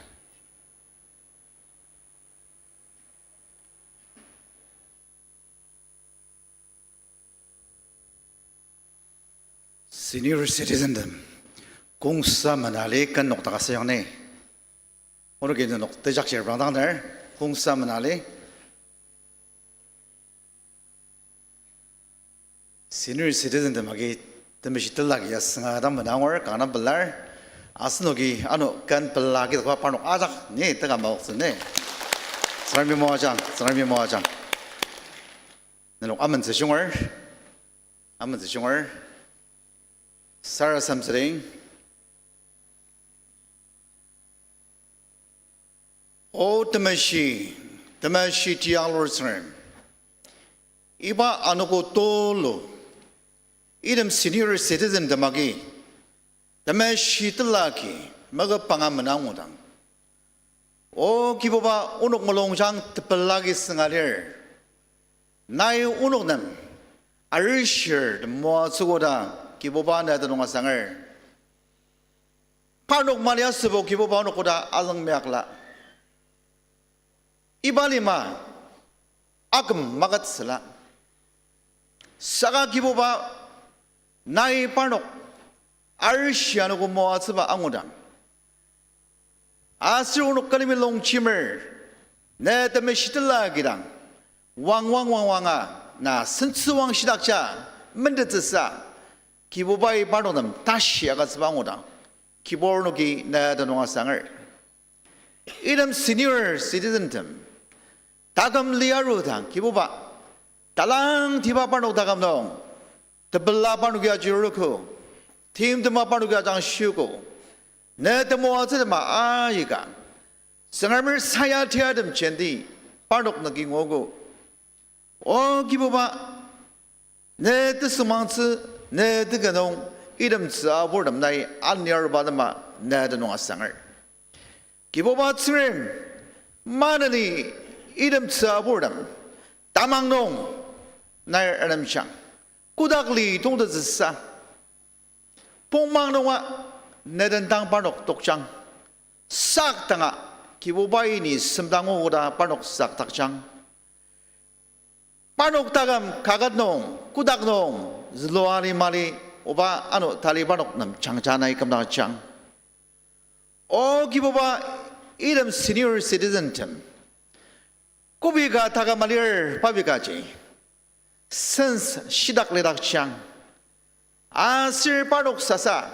Senior citizen tem, kongsa menali ken nokdaka süyangni. Onoki nenok tejakji reprangdang ner, kongsa menali. Senior citizen tem agi temeshi tela agi ya sünga dang menangur, kanga pelar. Asenoki ano ken pela agi takba parnok ajak ni teka maoktsü ni. Tsüngremi moajang, Tsüngremi moajang. Nenok amentsü junger, amentsü junger. Sarasadem tsüding. O temeshi, temeshi tiang lur Tsüngrem. Iba anogo tulu, item senior citizen tem agi, temeshi tela agi, maka panga menangudang. O Kibuba, onok mulungjang tepela agi sünga lir. Nai onok nem arishir temoatsü koda Kibuba na tenüng asanger. Parnok mali asübo Kibuba onok koda azüng meyakla. Iba lima aküm makatsüla. Saka Kibuba nai parnok arishi anogo moatsüba angudang. Aser onok külemi longjemer, ne temeshi tela agidang, wang wang wang wanga, na sentsü wang shidakja, mendetsüsa, Kibubai parnok nem tashi agütsüba angudang, Kibur onoki na tenüng asanger. Item senior citizen tem, taküm liarudang, Kibuba, talangtiba parnok taküm nung, tepela parnok ya jiruko, timtema parnok ya jangshiogo, ne temoatsü tema aika, Tsüngremer sayatiatem jenti parnok nagi nguogo. O Kibuba, ne tesüngmangtsü, ne teka nung, item tsüaburtem nai aniaruba tema ne tenüng asanger. Kibuba Tsüngrem, maneni item tsüaburtem tamang nung nai renemjang, kodak li tongtetsüsa, pongmang nunga ne den dang parnok tokjang, sak danga Kibubai ni semdangu koda parnok sakdakjang. Parnok taküm kaket nung, kodak nung, zülua ali mali, oba ano tali parnok nem jangja nai kümdakjang. O Kibuba, item senior citizen tem, kobi ka taküm alir pabi kaji sense shidak lidakjang. Aser parnok sasa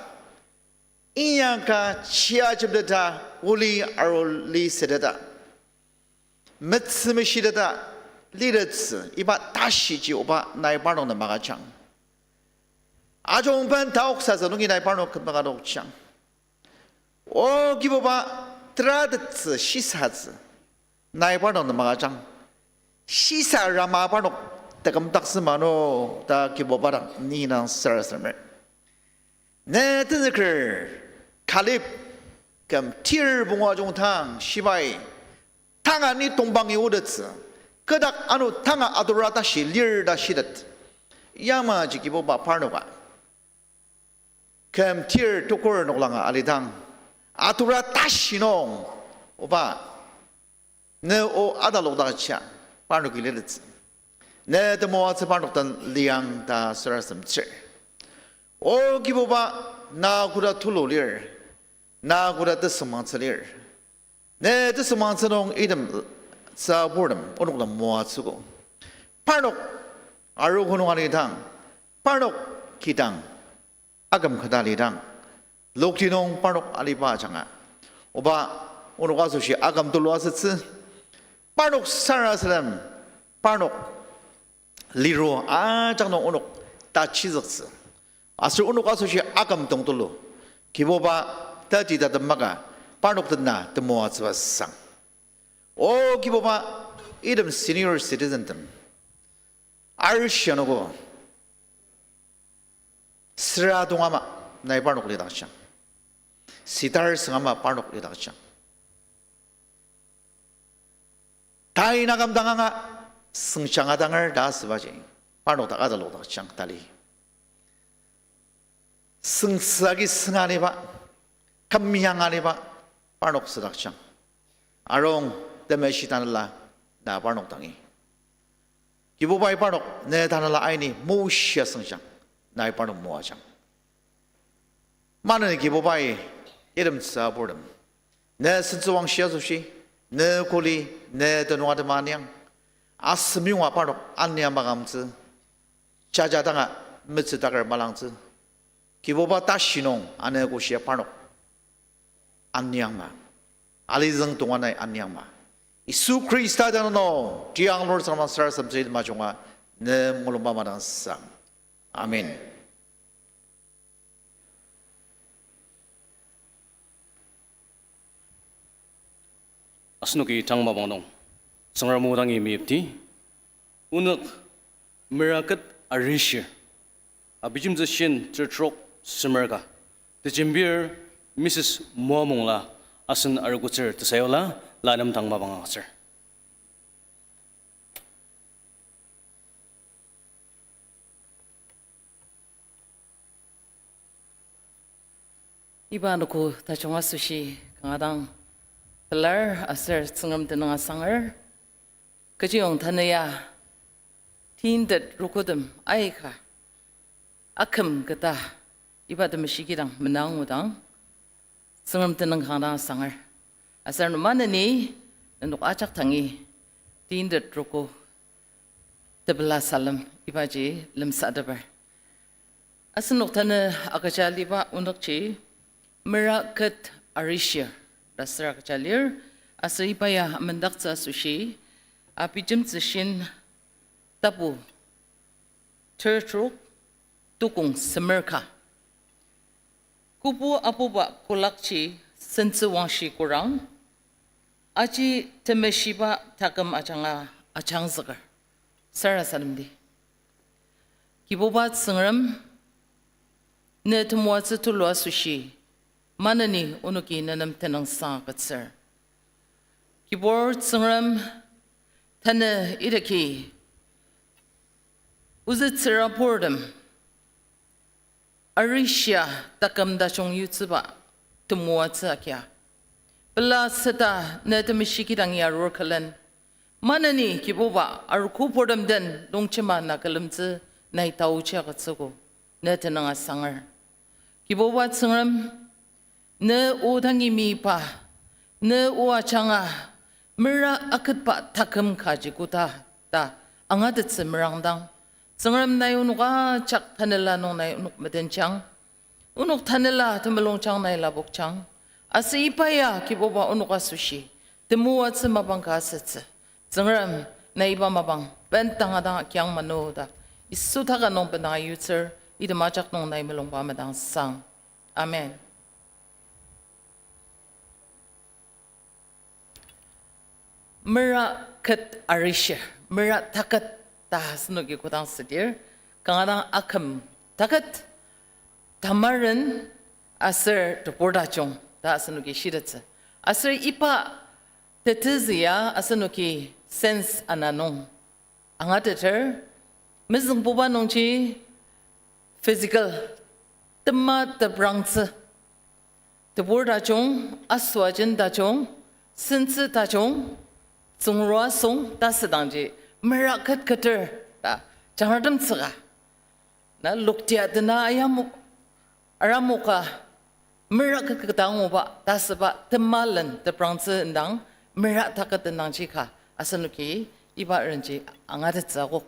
inyaka chia jemteta, oli aruli seteta, metsü meshiteta litettsü iba tashiji oba nai parnok nem agüjang. Ajungben taoksasa nungi nai parnok kümdakadokjang. O Kibuba, teratettsü shisatsü nai parnok nem agüjang. Shisa rama parnok tekümdaktsü mano ta Kibuba dang ni nang sarasademer. Ne tenzüker Kaleb küm tir pungu ajungdang shibai tanga ni tongbangi otettsü, kodak ano tanga atura tashi lir ta shitet. Yamaji Kibuba parnoka küm tir tukur noklanga alidang, atura tashi nung, oba, ne o atalokdakja parnoki litettsü. Ne temoatsü parnok den liang ta sarasademtsür. O Kibuba, na koda tulu lir, na koda tesüngmangtsü lir. Ne tesüngmangtsü nung item tsüaburtem onok nem moatsüogo. Parnok arogo nung alidang, parnok kidang aküm kata alidang, lokti nung parnok aliba ajanga, oba, onok asoshi aküm tulu asütsü, parnok sarasadem, parnok liru ajak nung onok tachizüktsü, aser onok asoshi aküm tongtulu, Kibuba, tati tatem maka parnok dena temoatsüba sang. O Kibuba, Item senior citizen tem arishi anogo, süra tong ama nai parnok lidakjang. Sitar süng ama parnok lidakjang. Tai nakam dang anga süngjang adanger ta asübaji parnok dak atalokdakjang tali. Süngtsü agi sünga liba, kümyang aliba parnok südakjang. Arung, Temeshi Tanela, na parnok dangi. Kibubai parnok ne tanela aini moshia süngjang, nai parnok moajang. Maneni Kibubai itemtsü aburtem, ne sentsüwangshi asoshi, ne kuli, ne tenüng atema aniang, asem yonga parnok ania makamtsü, jaja danga metsü taker malangtsü, Kibuba tashi nung ane koshia parnok aniangma, alizüng tonga nai aniangma. Yisu Khrista tenüng nung tiang lur sangma sarasademtsü item ajunga ne mulungba madangsang. Amen. Asenoki tang mapang nung Tsüngrem o dangi meyipti, onük mera ket arishir, abijemtsü shin tertrok semer ka, tejembir Mrs Moamongla asen arogotsür tesayula, la nem tang mapang agütsür. Iba anogo tajung asoshi kanga dang pelar aser Tsüngrem tenüng asanger. Kechiyong tanü ya tintet rokotem aika aküm keta iba temeshi kidang menangudang, Tsüngrem tenüng kanga dang asanger. Aser nü maneni nenok ajak dangi tintet roko tepela salem ibaji lemsateper. Asenok tanü agüja aliba onükji mera ket arishir ta sür agüja lir, aser iba ya amendaktsü asoshi, abijemtsü shin tapu tertrok tukong semer ka. Kobo apuba kolakji sentsüwangshi korang, aji temeshiba taküm ajanga ajangzüker. Sarasademdi. Kibuba Tsüngrem, ne temoatsü tulu asoshi maneni onoki ne nem tenüngsang agütsür. Kibur Tsüngrem, tanü idaki ozü tsüraburtem arishia taküm tajung yutsüba temoatsü agia, pela süta ne temeshi kidang ya arur külen, maneni Kibuba arogo purtem den longjema na külemtsü nai taochi agütsüogo, ne tenüng asanger. Kibuba Tsüngrem, ne o dangi meiba, ne o ajanga mera aketba taküm kaji koda ta angatettsü merangdang, Tsüngrem nai onok ajak tanela nung nai onok metenjang, onok tanela temulungjang nai lapokjang, aser iba ya Kibuba onok asoshi temoatsü mapang ka asütsü. Tsüngrem, nai iba mapang bendanga dang agiang mano ta Yisu taka nung bendanga yutsür, item ajak nung nai mulungba madangsang. Amen. Mera ket arishir, mera taket ta asenoki kodang südir, kanga dang aküm taket, tamaren aser tebur tajung ta asenoki shitettsü. Aser iba tetezü ya asenoki sense ana nung angateter, mezüngbuba nungji physical, tema teprangtsü, tebur tajung, asüajen tajung, sentsü tajung, tsüngrua song ta südangji mera ket keter ta jangratemtsüka. Na loktia dena ayamu, aramoka mera ket keta anguba ta süba temalen teprangtsü indang, mera taket indangji ka asenoki iba renji angatettsü akok.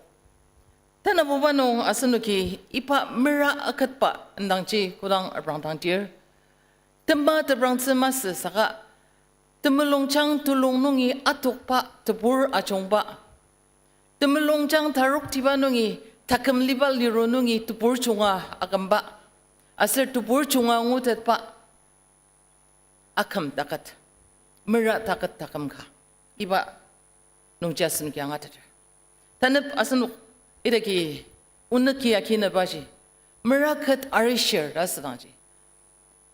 Tenabuba nung asenoki iba mera aketba indangji kodang aprangdangdir, tema teprangtsü masü saka temulungjang tulung nungi atokba tebur ajungba, temulungjang taroktiba nungi taküm liba liru nungi tebur junga akümba, aser tebur junga ngutetba aküm taket, mera taket taküm ka. Iba nungji asenoki angateter. Tanep asenok idaki onük ya kinübaji, meraket arishir ta asüdangji,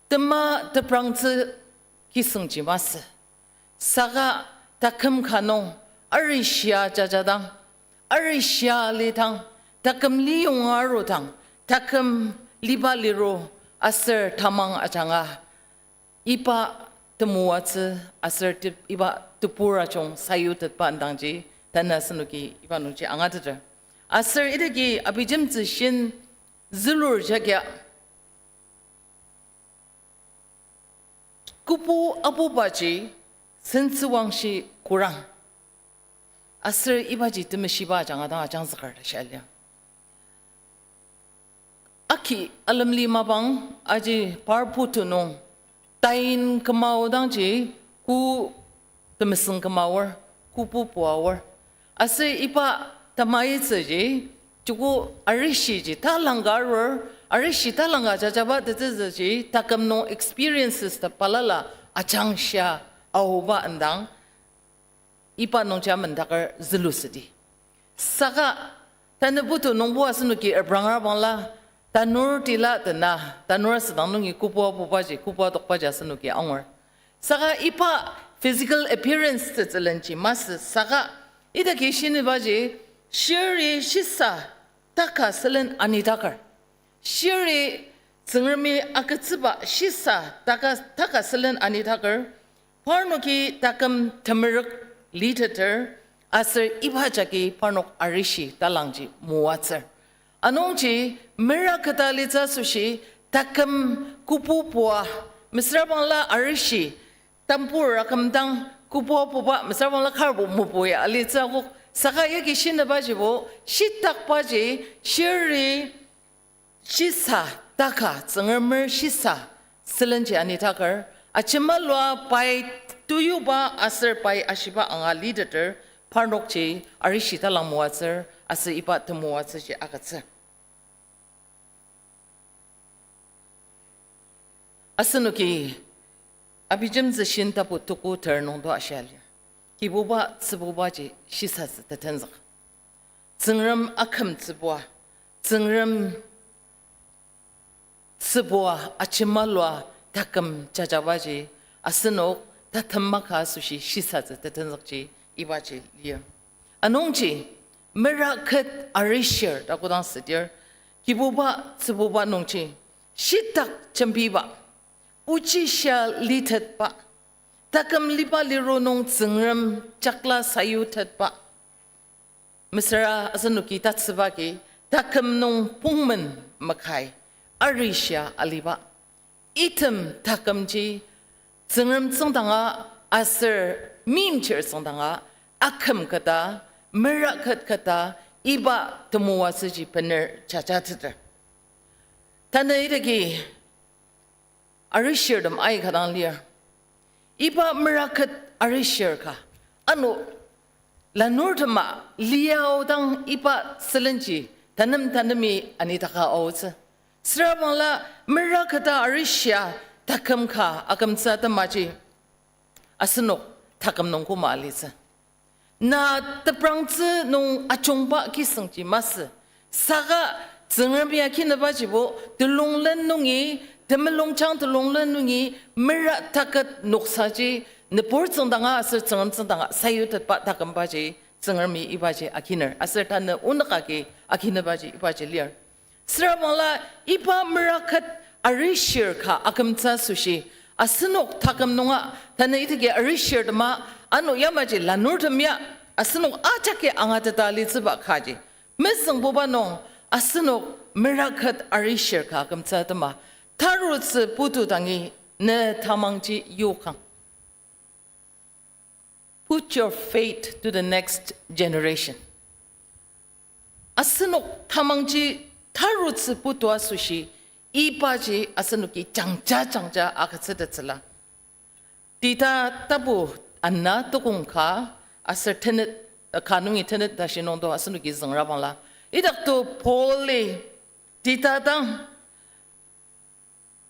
tema teprangtsü kisüngji masü. Saka taküm ka nung arishia jajadang, arishia lidang, taküm liyonga arudang, taküm liba liru aser tamang ajanga iba temoatsü aser tep-, iba tebur ajung sayutetba indangji, tanü asenoki iba nungji angateter. Aser idaki abijemtsü shin zülur jagia, kobo apubaji sentsüwangshi kurang. Aser ibaji temeshiba ajanga dang ajangzüker ta shia lir. Aki alemli mapang aji par putu nung tain küma aodangji ko temesüng küma aor, kobo pua aor. Aser iba tamaitsüji, joko arishiji talangka arur, arishi talangka jajaba tetsütsüji, taküm nung experiences ta balala ajangshia aoba indang, iba nungji amendaker zülusüdi. Saka tanü putu nungbo asenoki ebrang arabangla, tanur tila tena, tanur asüdang nungi kobo apubaji, kobo adokbaji asenoki angur. Saka iba physical appearance tetsülenji masü, saka idaki shinibaji, shiri shisa taka sülen anitaker. Shiri Tsüngremi agütsüba shisa taka, taka sülen anitaker, parnoki taküm temerük liteter, aser iba jagi parnok arishi talangji moatsür. Anungji meraketa litsü asoshi taküm kobo pua, mesüra bangla arishi, tambur akümdang kobo apuba, mesüra bangla karbo mobo ya alitsü akok, saka yagi shinibajibo, shitakbaji, shiri, shisa taka, Tsüngremer shisa, sülenji anitaker, ajemalua pai teyuba aser pai ashiba anga liteter, parnokji arishi talang moatsür, aser iba temoatsüji agütsür. Asenoki abijemtsü shin tapu tuku ter nungdo ashia lir. Kibuba tsübubaji shisatsü tetenzük. Tsüngrem akümtsübua, Tsüngrem tsübua ajemalua taküm jajabaji asenok tatema ka asoshi shisatsü tetenzükji ibaji lir. Anungji, meraket arishir ta kodang südir, Kibuba tsübuba nungji, shitak jembiba, ochishia litetba, taküm liba liru nung Tsüngrem jakla sayutetba, mesüra asenoki tatsüba agi, taküm nung pongmen makai, arishia aliba, item takümji Tsüngrem tsüngdanga aser meimchir tsüngdanga aküm keta, meraket keta, iba temoatsüji bener jajateter. Tanü idaki arishirtem aika dang lir. Iba meraket arishir ka, ano lanurtema liaodang iba sülenji tanem tanemi anitaka aotsü. Süra bangla meraketa arishia taküm ka akümtsü atemaji asenok taküm nung koma alitsü. Na teprangtsü nung ajungba kisüngji masü, saka Tsüngremi akinübajibo telunglen nungi, temulungjang telunglen nungi, mera taket noksaji, nübur tsüngdanga aser Tsüngrem tsüngdanga sayutetba takümbaji, Tsüngremi ibaji akiner, aser tanü onük agi akinübaji ibaji lir. Süra bangla iba meraket arishir ka akümtsü asoshi, asenok taküm nunga tanü idaki arishirtema, ano yamaji lanurtem ya, asenok ajaki angateta litsüba kaji, mezüngbuba nung asenok meraket arishir ka akümtsü atema, tarutsü putu dangi ne tamangji yokang. Put your faith to the next generation. Asenok tamangji tarutsü putu asoshi, ibaji asenoki jangja jangja agütsütettsüla. Tita tapu ana tukong ka aser tenet, ka nungi tenet tashi nungdo asenoki züngra bangla, idakto Paul-i Tita dang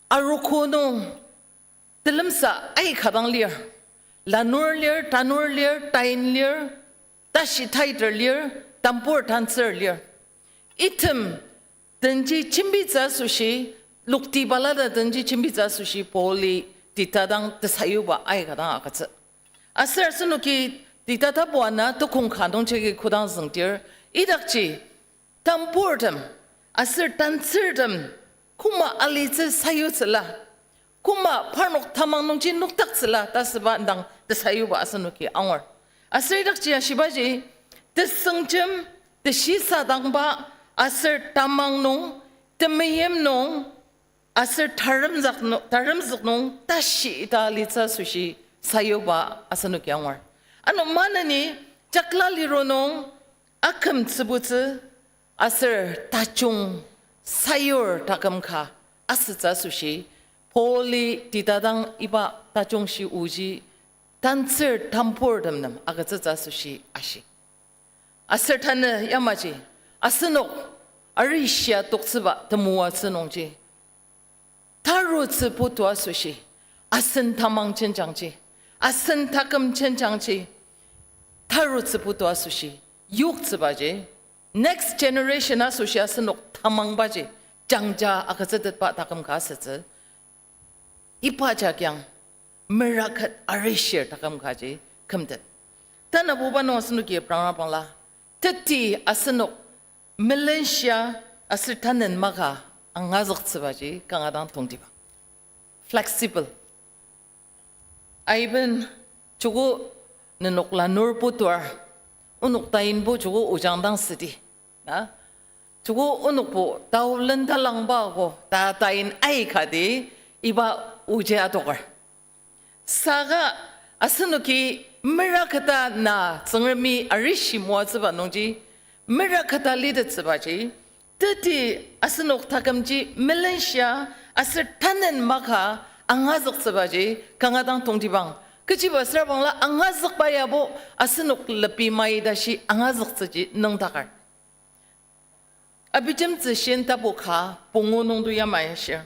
arogo nung telemsa aika dang lir. Lanur lir, tanur lir, tain lir, tashi tighter lir, tambur tantsür lir. Item denji jembitsü asoshi, lokti balala denji jembitsü asoshi Pauli Tita dang tesayuba aika dang agütsü. Aser asenoki Tita tapu ana tukong ka nungji agi kodang züngdir, idakji tamburtem aser tantsürtem koma alitsü sayutsüla, koma parnok tamang nungji noktaktsüla ta süba indang tesayuba asenoki angur. Aser idakji ashibaji, tesüngjem, teshisadangba, aser tamang nung, temeim nung, aser taremzük nu-, taremzük nung tashi ita alitsü asoshi sayuba asenoki angur. Ano maneni jakla liru nung akümtsübutsü aser tajung sayur taküm ka asütsü asoshi, Pauli Tita dang iba tajungshi oji tantsür tamburtem nem agütsütsü asoshi ashi. Aser tanü yamaji, asenok arishia toktsüba temoatsü nungji, tarutsü putu asoshi, asen tamang jenjangji, asen taküm jenjangji, tarutsü putu asoshi, yoktsübaji, next generation asoshi asenok tamangbaji, jangja agütsütetba taküm ka asütsü. Iba jakyang meraket arishir taküm kaji kümtet. Tanabuba nung asenoki aprangrabangla, teti asenok melenshia aser tanen maka angazüktsübaji kanga dang tongtibang. Flexible. Aiben joko nenok lanur putuar, onok tainbo joko ojang dang südi. Na? Joko onokbo tao lenda langba ko ta tain aikati iba oji adoker. Saka asenoki meraketa na Tsüngremi arishi moatsüba nungji, meraketa litettsübaji, teti asenok takümji melenshia aser tanen maka angazüktsübaji kanga dang tongtibang. Kechiba süra bangla angazükba yabo asenok lepi mai tashi angazüktsüji nüngdaker. Abijemtsü shin tapu ka pungu nungdo yamai ashir.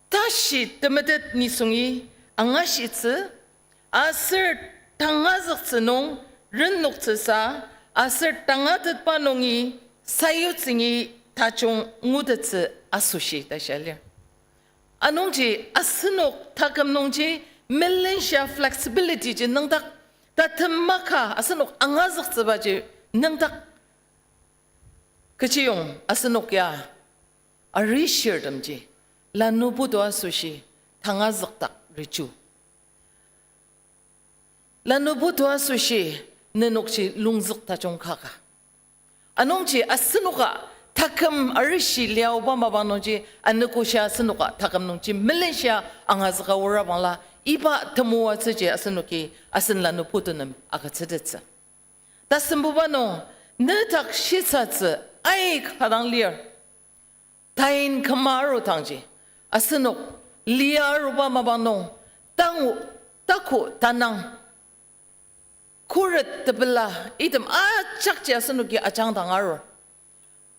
Tashi temetet nisungi angashitsü, aser tangazüktsü nung rennoktsüsa, aser tangatetba nungi sayutsüngi tajung ngutettsü asoshi ta shia lir. Anungji asenok taküm nungji melenshia flexibility ji nüngdak, tatem maka asenok angazüktsübaji nüngdak. Kechiyong asenok ya arishirtemji, lanu putu asoshi tangazükdak richu. Lanu putu asoshi nenokji lungzük tajung kaka. Anungji asenoka taküm arishi liaoba mapang nungji anogoshia asenoka taküm nungji melenshia angazüka aora bangla iba temoatsüji asenoki asen lanu putu nem agütsütettsü. Tasembuba nung, nedak shisatsü aika dang lir. Tain küma arudangji, asenok lia aruba mapang nung, tangu, taku, tanang, khuret tepela, item ajakji asenoki ajangdang arur.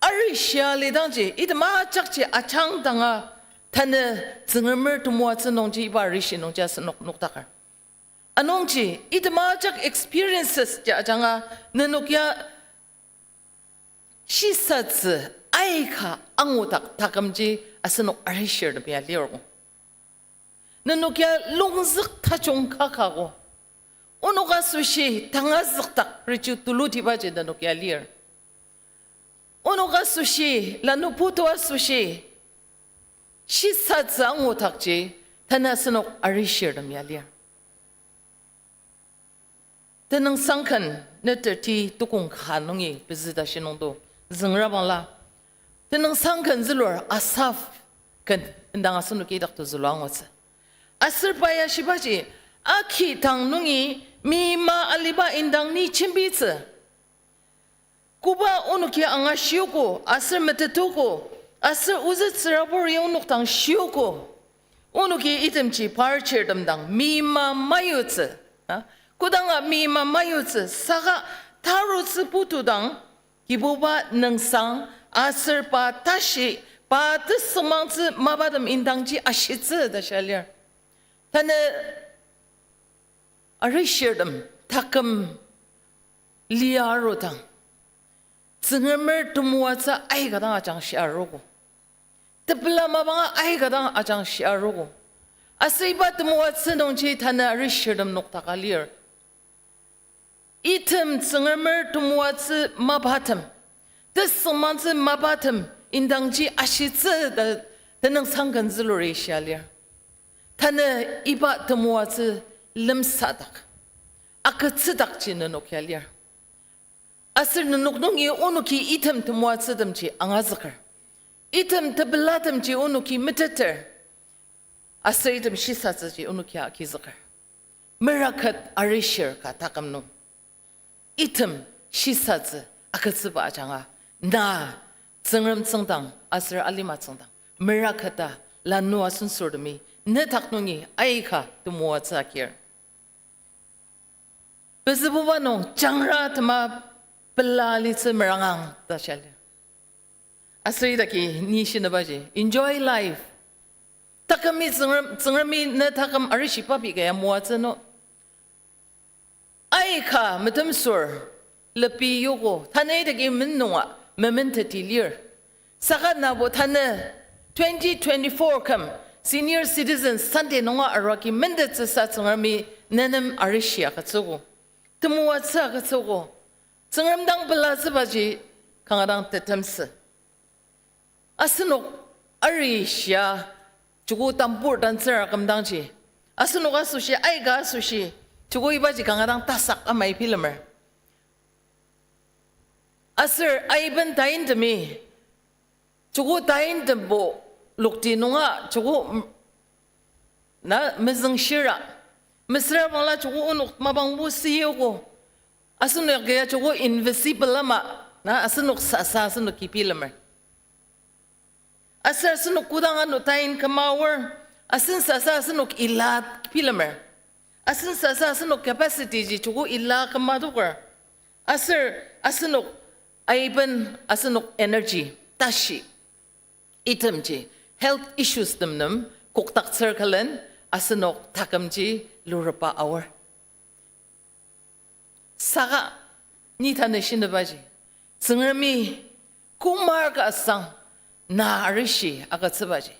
Arishia lidangji, item ajakji ajangdanga, tanü Tsüngremer temoatsü nungji iba arishi nungji asenok nokdaker. Anungji, item ajak experiences ji ajanga nenok ya shisatsü aika angudak takümji asenok arishirtem ya lirgo. Nenok ya lungzük tajung kakago. Onok asoshi tangazükdak richu tulutibaji nenok ya lir. Onok asoshi, lanu putu asoshi, shisatsü angudakji, tanü asenok arishirtem ya lir. Tenüngsang ken neterti tukong ka nungi pezü tashi nungdo züngra bangla. Tenüngsang ken zülur Asaph ken indang asenoki idakto zülua angutsü. Aser pa ya shibaji, aki tang nungi mima aliba indang ni jembitsü. Koba onoki angashiogo, aser metetugo, aser ozü tsürabur ya onok dang shiogo. Onoki itemji par chirtem dang mima mayutsü. A? Kodanga mima mayutsü, saka tarutsü putu dang, Kibuba nüngsang, aser pa tashi, pa tesüngmangtsü mapatem indangji ashitsü ta shia lir. Tanü arishirtem taküm lia arudang, Tsüngremer temoatsü aika dang ajangshi arogo. Tepela mapanga aika dang ajangshi arogo. Aser iba temoatsü nungji tanü arishirtem noktaka lir. Item Tsüngremer temoatsü mapatem, tesüngmangtsü mapatem, indangji ashitsü ta tenüngsang ken zülur shia lir. Tanü iba temoatsü lemsadak, agütsüdakji nenok ya lir. Aser nenok nungi onoki item temoatsütemji angazüker. Item tepelatemji onoki meteter. Aser item shisatsüji onoki agizüker. Meraket arishir ka taküm nung, item shisatsü agütsüba ajanga, na Tsüngrem tsüngdang aser alima tsüngdang meraketa lanua sensortemi nedak nungi aika temoatsü agir. Pezübuba nung jangra tema pela litsü merangang ta shia lir. Aser idaki ni shinibaji, enjoy life. Takümi Tsüngrem, Tsüngremi ne taküm arishiba pei kaya moatsü no. Aika metemsür, lepi yogo, tanü idaki men nunga mementeti lir. Saka nabo tanü twenty twenty-four küm Senior Citizens Sunday nunga arua ki mentettsüsa Tsüngremi nenem arishi agütsüogo, temoatsü agütsüogo. Tsüngrem dang pelatsübaji kanga dang tetemsü. Asenok arishia, joko tambur dancer akümdangji, asenok asoshi, aika asoshi, joko ibaji kanga dang tasak amai bilemer. Aser aiben taintemi, joko taintembo lokti nunga joko m-, na mezüngshira, mesüra bangla joko onok mapangbo süyogo. Asenok ya joko invisible ama, na asenok sasa asenok kibilemer. Aser asenok kodang ano tain küma aor, asen sasa asenok ila bilemer. Asen sasa asenok capacity ji joko ila küma adoker. Aser asenok aiben asenok energy tashi itemji health issues tem nem kokdaktsür külen asenok takümji lureba aor. Saka ni tanü shinibaji, Tsüngremi koma ka asang na arishi agütsübaji,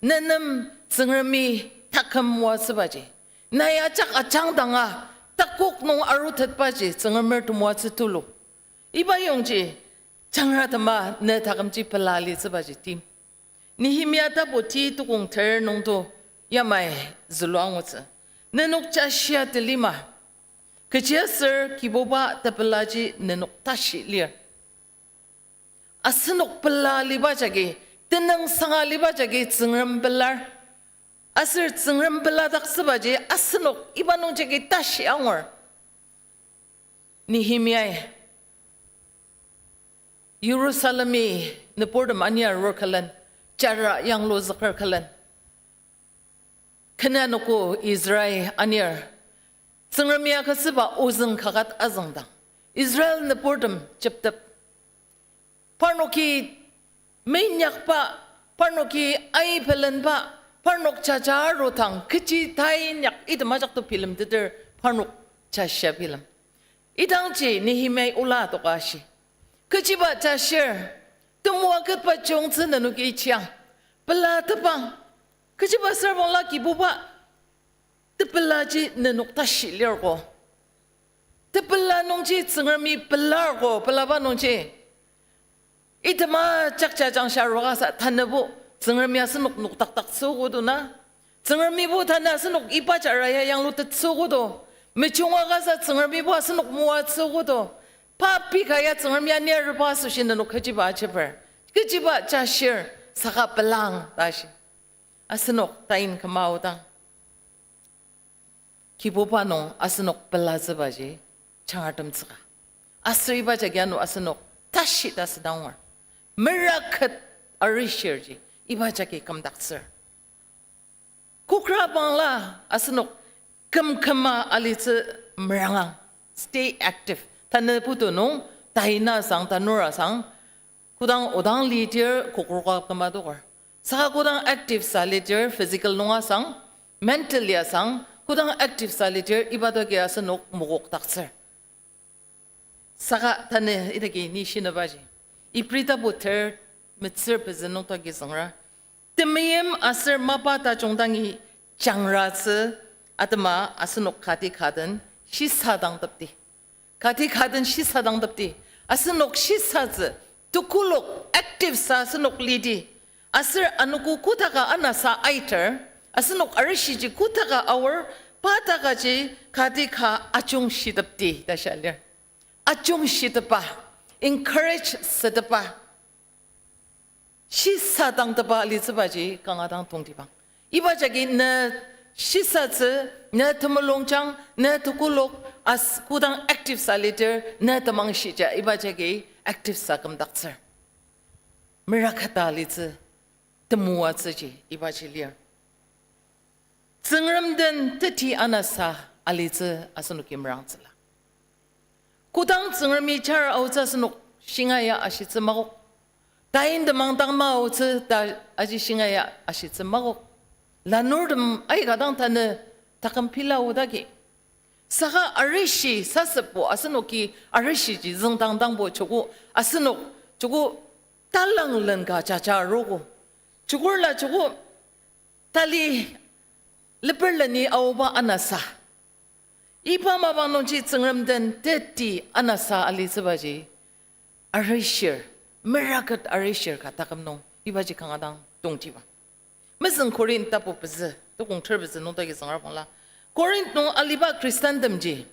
nenem Tsüngremi taküm moatsübaji, nai ajak ajangdanga takok nung arutetbaji Tsüngremer temoatsü tulu. Iba yongji jangra tema ne takümji pela litsübaji tim. Nehemia tapu ti tukong ter nungto yamai zülua angutsü. Nenok jashia telima, kechiaser Kibuba tepelaji nenok tashi lir. Asenok pela liba jagi, tenüngsanga liba jagi Tsüngrem pelar. Aser Tsüngrem peladaktsübaji asenok iba nungjagi tashi angur. Nehemiai Jerusalemi nüburtem anir arur külen, jara yangluzüker külen, kena noko Ezrai anir, Tsüngremi agütsüba ozüng kaket azüngdang Israel nüburtem jeptep. Parnoki meinyakba, parnoki aibelenba, parnok jaja arudang kechi tainyak item ajakto bilemteter parnok jashia bilem. Idangji Nehemiai ola adoka ashi, kechiba jashir, temoatetba jungtsü nenoki ichiang, pelatepang, kechiba sürbangla Kibuba tepelaji nenok tashi lirko. Tepela nungji Tsüngremi pelarko, pelaba nungji. Itema jakja jangshia aruka sa tanübo Tsüngremi asenok nokdakdaktsüogo do na. Tsüngremibo tanü asenok iba jara ya yanglutettsüogo do. Mejunga ka sa Tsüngremibo asenok moatsüogo do. Papi ka ya Tsüngremi anir ba asoshi nenok kechiba ajeper, kechiba jashir, saka pelang ta shi. Asenok tain küma aodang, Kibuba nung asenok pelatsübaji changartemtsüka. Aser iba jagi ano asenok tashi ta südang angur. Meraket arishirji iba jagi kümdaktsür. Kokra bangla asenok kümküma alitsü merangang. Stay active. Tanü putu nung taina sang, tanura sang, kodang odang lidir kokroka küma adoker. Saka kodang active sa lidir physical nunga sang, mentally asang, kodang active sa lidir iba doki asenok mokokdaktsür. Saka tanü idaki ni shinabaji. Ibri tapu ter metsür pezü nungtaki züngra. Temeim aser mapa tajung dangi jangratsü atema asenok kati kaden shisadangtepdi. Kati kaden shisadangtepdi. Asenok shisatsü, tekolak active sa asenok lidi. Aser anogo kotaka anasa aiter, asenok arishiji kotaka aor, pa takaji kati ka ajung shitepdi ta shia lir. Ajung shitepa, encourage sütepa, shisadangtepa alitsübaji kanga dang tongtibang. Iba jagi ne shisatsü, ne temulungjang, ne tekolak, as kodang active sa lidir, ne temang shija, iba jagi active sa kümdaktsür. Meraketa alitsü, temoatsüji, ibaji lir. Tsüngrem den teti anasa alitsü asenoki merangtsüla. Kodang Tsüngremi char aotsü asenok shingaia ashitsü makok. Tain temang dang maotsü ta aji shingaia ashitsü makok. Lanurtem aika dang tanü taküm pila odagi. Saka arishi sasepbo asenoki arishiji züngdangdangbo joko asenok joko talanglen ka jaja arogo. Jokorla joko tali leperleni aoba anasa. Iba mapang nungji Tsüngrem den teti anasa alitsübaji arishir, meraket arishir ka taküm nung ibaji kanga dang tongtibang. Mezüng Korinth tapu pezü, tukong ter pezü nungtaki züngra bangla. Korinth nung aliba Khristantem ji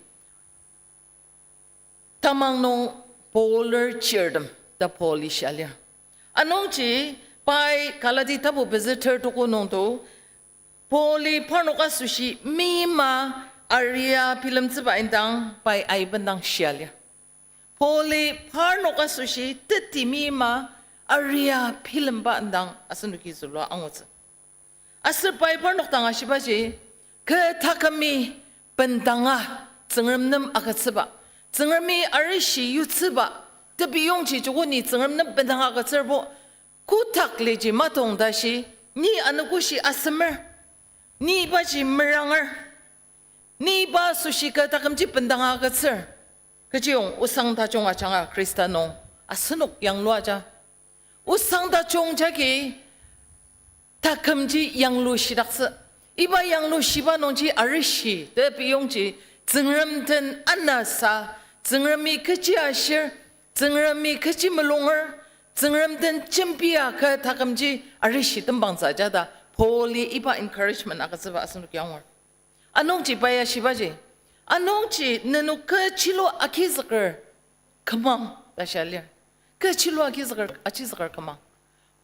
tamang nung Paul-er chirtem ta Paul-i shia lir. Anungji pai Galati tapu pezü ter tuko nungto Paul-i parnok asoshi meima aria bilemtsüba indang pai aibendang shia lir. Paul-i parnok asoshi teti meima aria bilemba indang asenoki zülua angutsü. Aser pai parnok dang ashibaji, kü takümi bendanga Tsüngrem nem agütsüba, Tsüngremi arishi yutsüba, tepiyongji joko ni Tsüngrem nem bendanga agütsürbo, kotak liji matong tashi, ni anogoshi asemer, ni ibaji meranger, ni iba asoshi kü takümji bendanga agütsür. Kechiyong osang tajung ajanga Khrista nung asenok yangluaja. Osang tajung jagi takümji yanglushidaktsü. Iba yanglushiba nungji arishi, tepiyongji, Tsüngrem den anasa, Tsüngremi kechi ashir, Tsüngremi kechi mulunger, Tsüngrem den jembia kü takümji arishi tembangtsü ajada, Paul-i iba encouragement agütsüba asenok angur. Anungji pai ashibaji, anungji nenok kü chilo agizüker kümang ta shia lir. Kü chilo agizüker, agizüker kümang.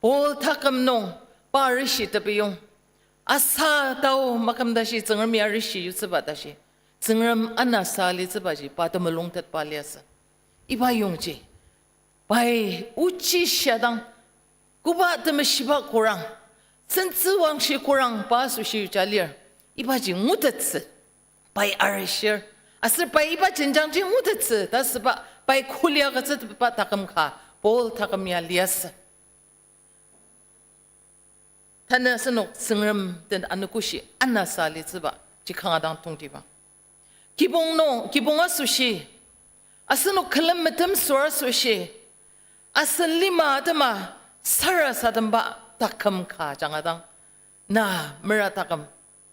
Paul taküm nung pa arishi tepiyong. Asa tao maküm tashi Tsüngremi arishi yutsüba tashi, Tsüngrem anasa litsübaji pa temulung tetba liasü. Iba yongji pai ochi shiadang, koba temeshiba korang, sentsüwangshi korang pa asoshi yuja lir, ibaji ngutettsü, pai arishir, aser pai iba jenjangji ngutettsü ta süba pai kuli agütsüba taküm ka Paul taküm ya liasü. Tanü asenok Tsüngrem den anogoshi anasa litsüba ji kanga dang tongtibang. Kibong nung, kibong asoshi, asenok külem metem sür asoshi, asen lima atema sarasademba taküm ka janga dang, na mera taküm,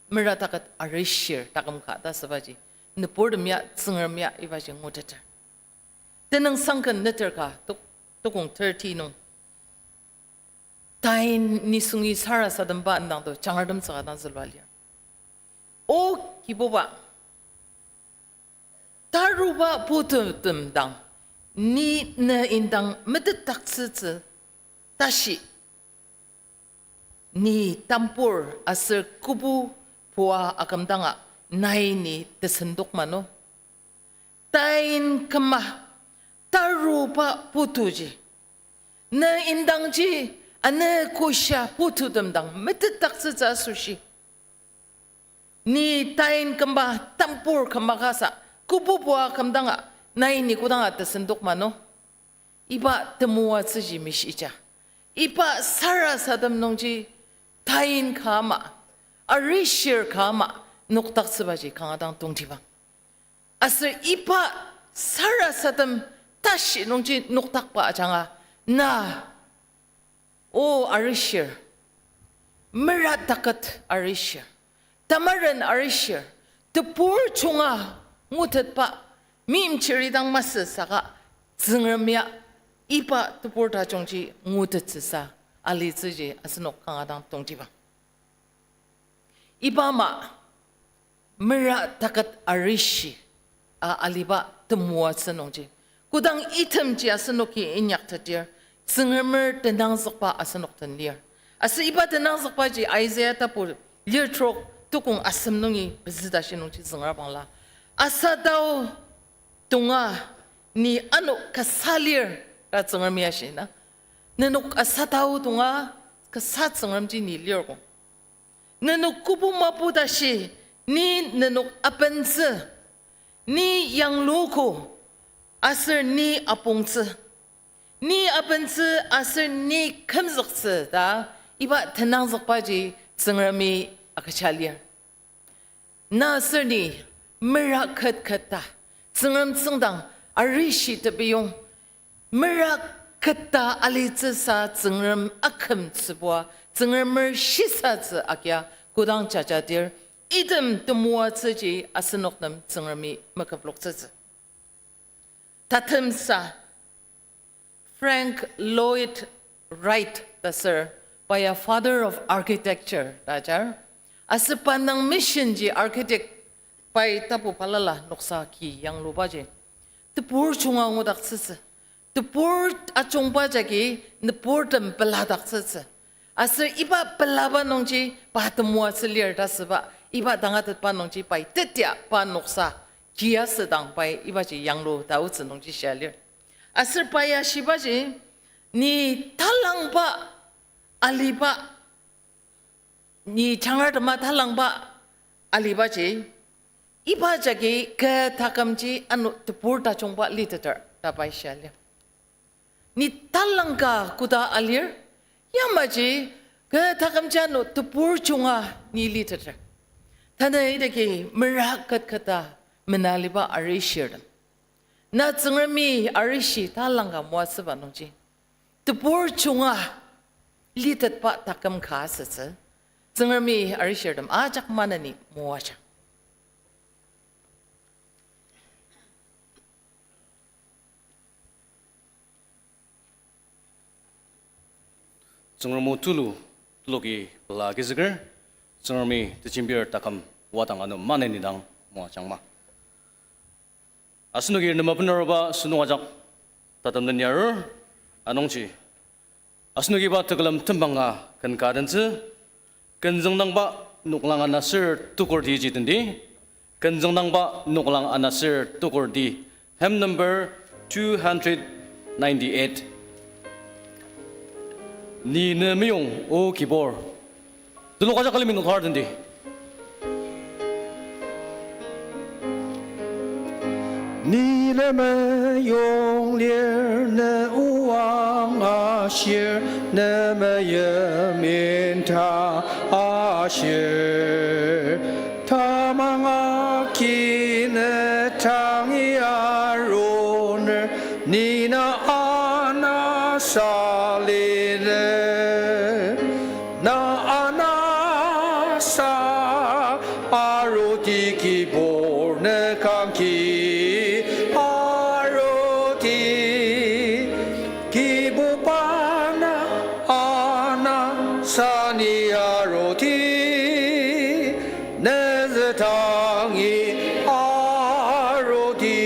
mera taket arishir taküm ka ta sübaji, nüburtem ya, Tsüngrem ya ibaji nguteter. Tenüngsang ken neter ka, tuk-, tukong thirty nung. Tain nisungi sarasademba indang to jangratem tsüka dang zülua lir. O Kibuba, taruba pututem dang ni ne indang metetdaktsütsü tashi, ni tambur aser kübu pua akümdanga nai ni tesendok mano. Tain küma taruba putuji, ne indangji ane kosha pututem dang metetdaktsütsü asoshi, ni tain küma tambur küma kasa kübu pua akümdanga nai ni kodanga tesendok mano. Iba temoatsüji mishija, iba sarasadem nungji tain ka ama, arishir ka ama nokdaktsübaji kanga dang tongtibang. Aser iba sarasadem tashi nungji nokdakba ajanga, na, o arishir, mera taket arishir, tamaren arishir, tebur junga ngutetba, meimchiri dang masü saka, Tsüngrem ya iba tebur tajungji ngutettsüsa alitsüji asenok kanga dang tongtibang. Iba ama mera taket arishi a aliba temoatsü nungji, kodang itemji asenoki inyaktetir, Tsüngremer tenangzükba asenok den lir. Aser iba tenangzükbaji Isaiah tapu lir trok tukong asem nungi pezü tashi nungji züngra bangla, asatao tonga ni ano kasa lir ta Tsüngremi ashi na. Nenok asatao tonga kasa Tsüngremji ni lirgo. Nenok kobo mapu tashi, ni nenok abentsü, ni yangluogo, aser ni apongtsü, ni abentsü aser ni kümzüktsü ta iba tenangzükbaji Tsüngremi agüja lir. Na aser ni mera ket ket ta, Tsüngrem tsüngdang arishi tepiyong, mera ket ta alitsüsa Tsüngrem akümtsübua, Tsüngremer shisatsü agia kodang jajadir, item temoatsüji asenok nem Tsüngremi meküploktsütsü. Tatemsa Frank Lloyd Wright ta sür, pa ya father of architecture ta ajar. Aser pa nung mission ji architect pai tapu balala noksa ki yanglubaji, tebur junga ngudaktsütsü. Tebur ajungba jagi nüburtem peladaktsütsü. Aser iba pelaba nungji pa temoatsü lir ta süba, iba tangatetba nungji pai tetia pa noksa ki asüdang pai ibaji yanglu ta otsü nungji shia lir. Aser pa ya shibaji, ni talangba aliba, ni jangartema talangba alibaji, iba jagi kü takümji ano tebur tajungba liteter ta pai shia lir. Ni talangka koda alir, yamaji kü takümji ano tebur junga ni liteter. Tanü idaki mera ket keta mena aliba arishirtem, na Tsüngremi arishi talangka moatsüba nungji, tebur junga litetba taküm ka asütsü, Tsüngremi arishirtem ajak maneni moajang. Tsüngrem o tulu, tuluki pela agizüker, Tsüngremi tejembir taküm wadang ano maneni dang moajangma. Asenoki nema benaruba sentong ajak tatem den yarur, anungji asenoki iba tekülem tembanga ken ka dentsü, kenzüngdangba noklang ana ser tukur ti ji tendi, kenzüngdangba noklang ana ser tukur ti, hymn number two hundred ninety-eight. Ni ne meyong, O Kibur. Telok ajak külemi noklang tendi. Ni ne meyong lir, ne oang ashir, ne meyiminta ashir. Tamang agi ne tangi aruner, ni na ana saliner. Na ana sa aruti Kibur ne kangki aruti. Kibuba na ana sa ni aruti. Ne zü tangi aruti.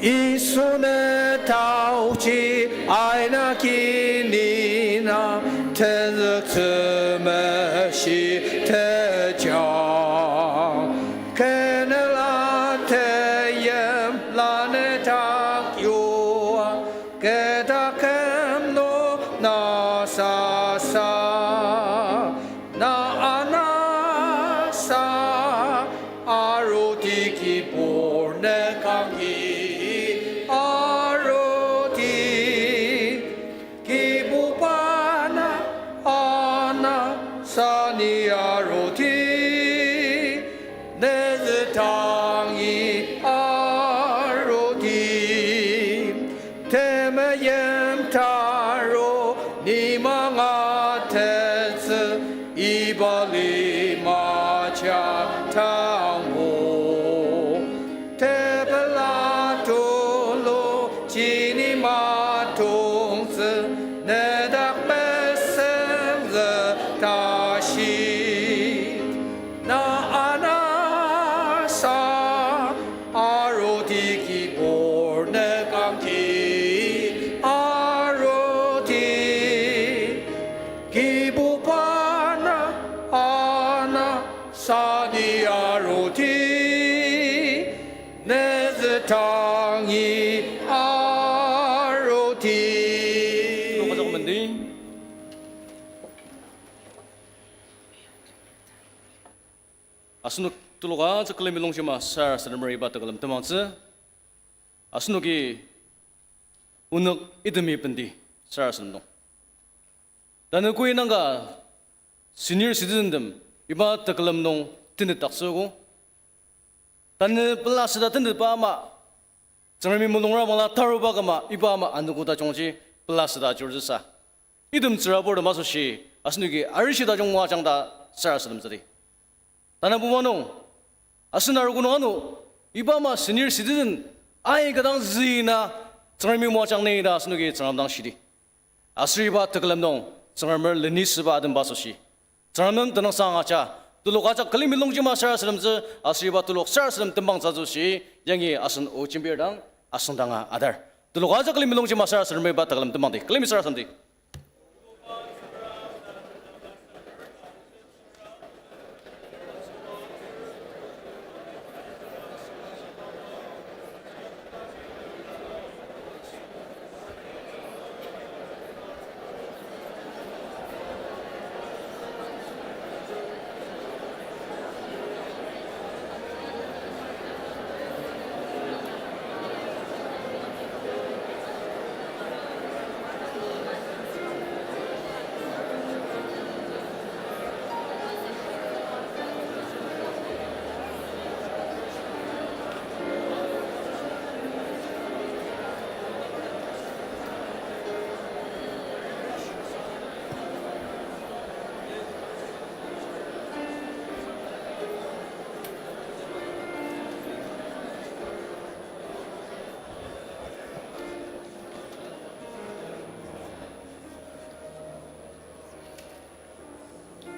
Yisu ne taochi aina kini na tenzüktsü meshi tejang. Kenela teyimla ne tak yua, keta küm nung na sasa. Na ana sa aruti Kibur ne kangki aruti. Kibuba na ana sa ni aruti. Ne zü tangi aruti. Iba lima jatangbo, tepela tulu jini matongtsü, nedak mesenzü tashi. Na anasa aroti kibur nekangki aroti. Kibuba na ana sani aroti, nezü tangi aroti. Tulok ajak mendi. Asenok tulok ajak külemi longjema sarasademer iba tekülem temangtsü. Asenoki onok itemi bendi sarasadem nung. Tanü koi nangka senior citizen tem iba tekülem nung tenetdaktsüogo. Tanü pelasüda tenetba ama, Tsüngremi mulungra bangla taruba küma iba ama anogo tajungji pelasüda ajurtsüsa. Item tsüraburtem asoshi, asenoki arishi tajung moajang ta sarasademtsüdi. Tanabuba nung, asen arogo nung ano, iba ama senior citizen, aika dang züina, Tsüngremi moajang ni ta asenoki Tsüngrem dang shidi. Aser iba tekülem nung, Tsüngremer lenisüba atemba asoshi, Tsüngrem nem tenüngsang aja, telok ajak külemi longjema sarasademtsü, aser iba telok sarasadem tembangtsü asoshi, yangi asen o jembir dang, asüngdanga adar. Telok ajak külemi longjema sarasadem iba tekülem tembangdi. Külemi sarasademdi.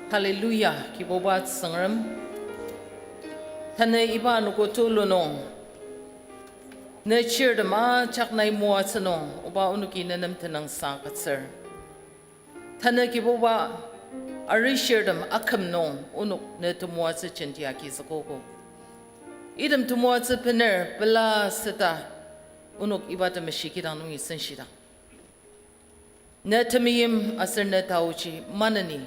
Hallelujah, Kibuba Tsüngrem. Tanü iba anogo tulu nung, ne chirtem ajak nai moatsü nung, oba onoki ne nem tenüngsang agütsür. Tanü Kibuba, arishirtem aküm nung onok ne temoatsü jenti agizükogo. Item temoatsü bener pela seta onok iba temeshi kidang nungi senshidang, ne temeim aser ne taoji maneni,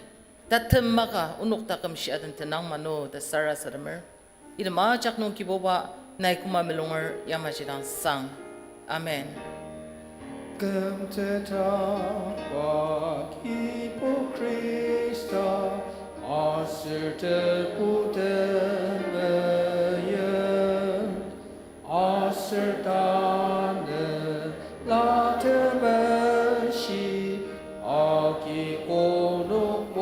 tatem maka onok taküm shia den tenang mano ta sarasademer. Item ajak nung Kibuba nai koma melunger yamaji dang sang. Amen. Kümtetba Kibu Khrista aser Tebu temeim aser Tanela Temeshi agi onok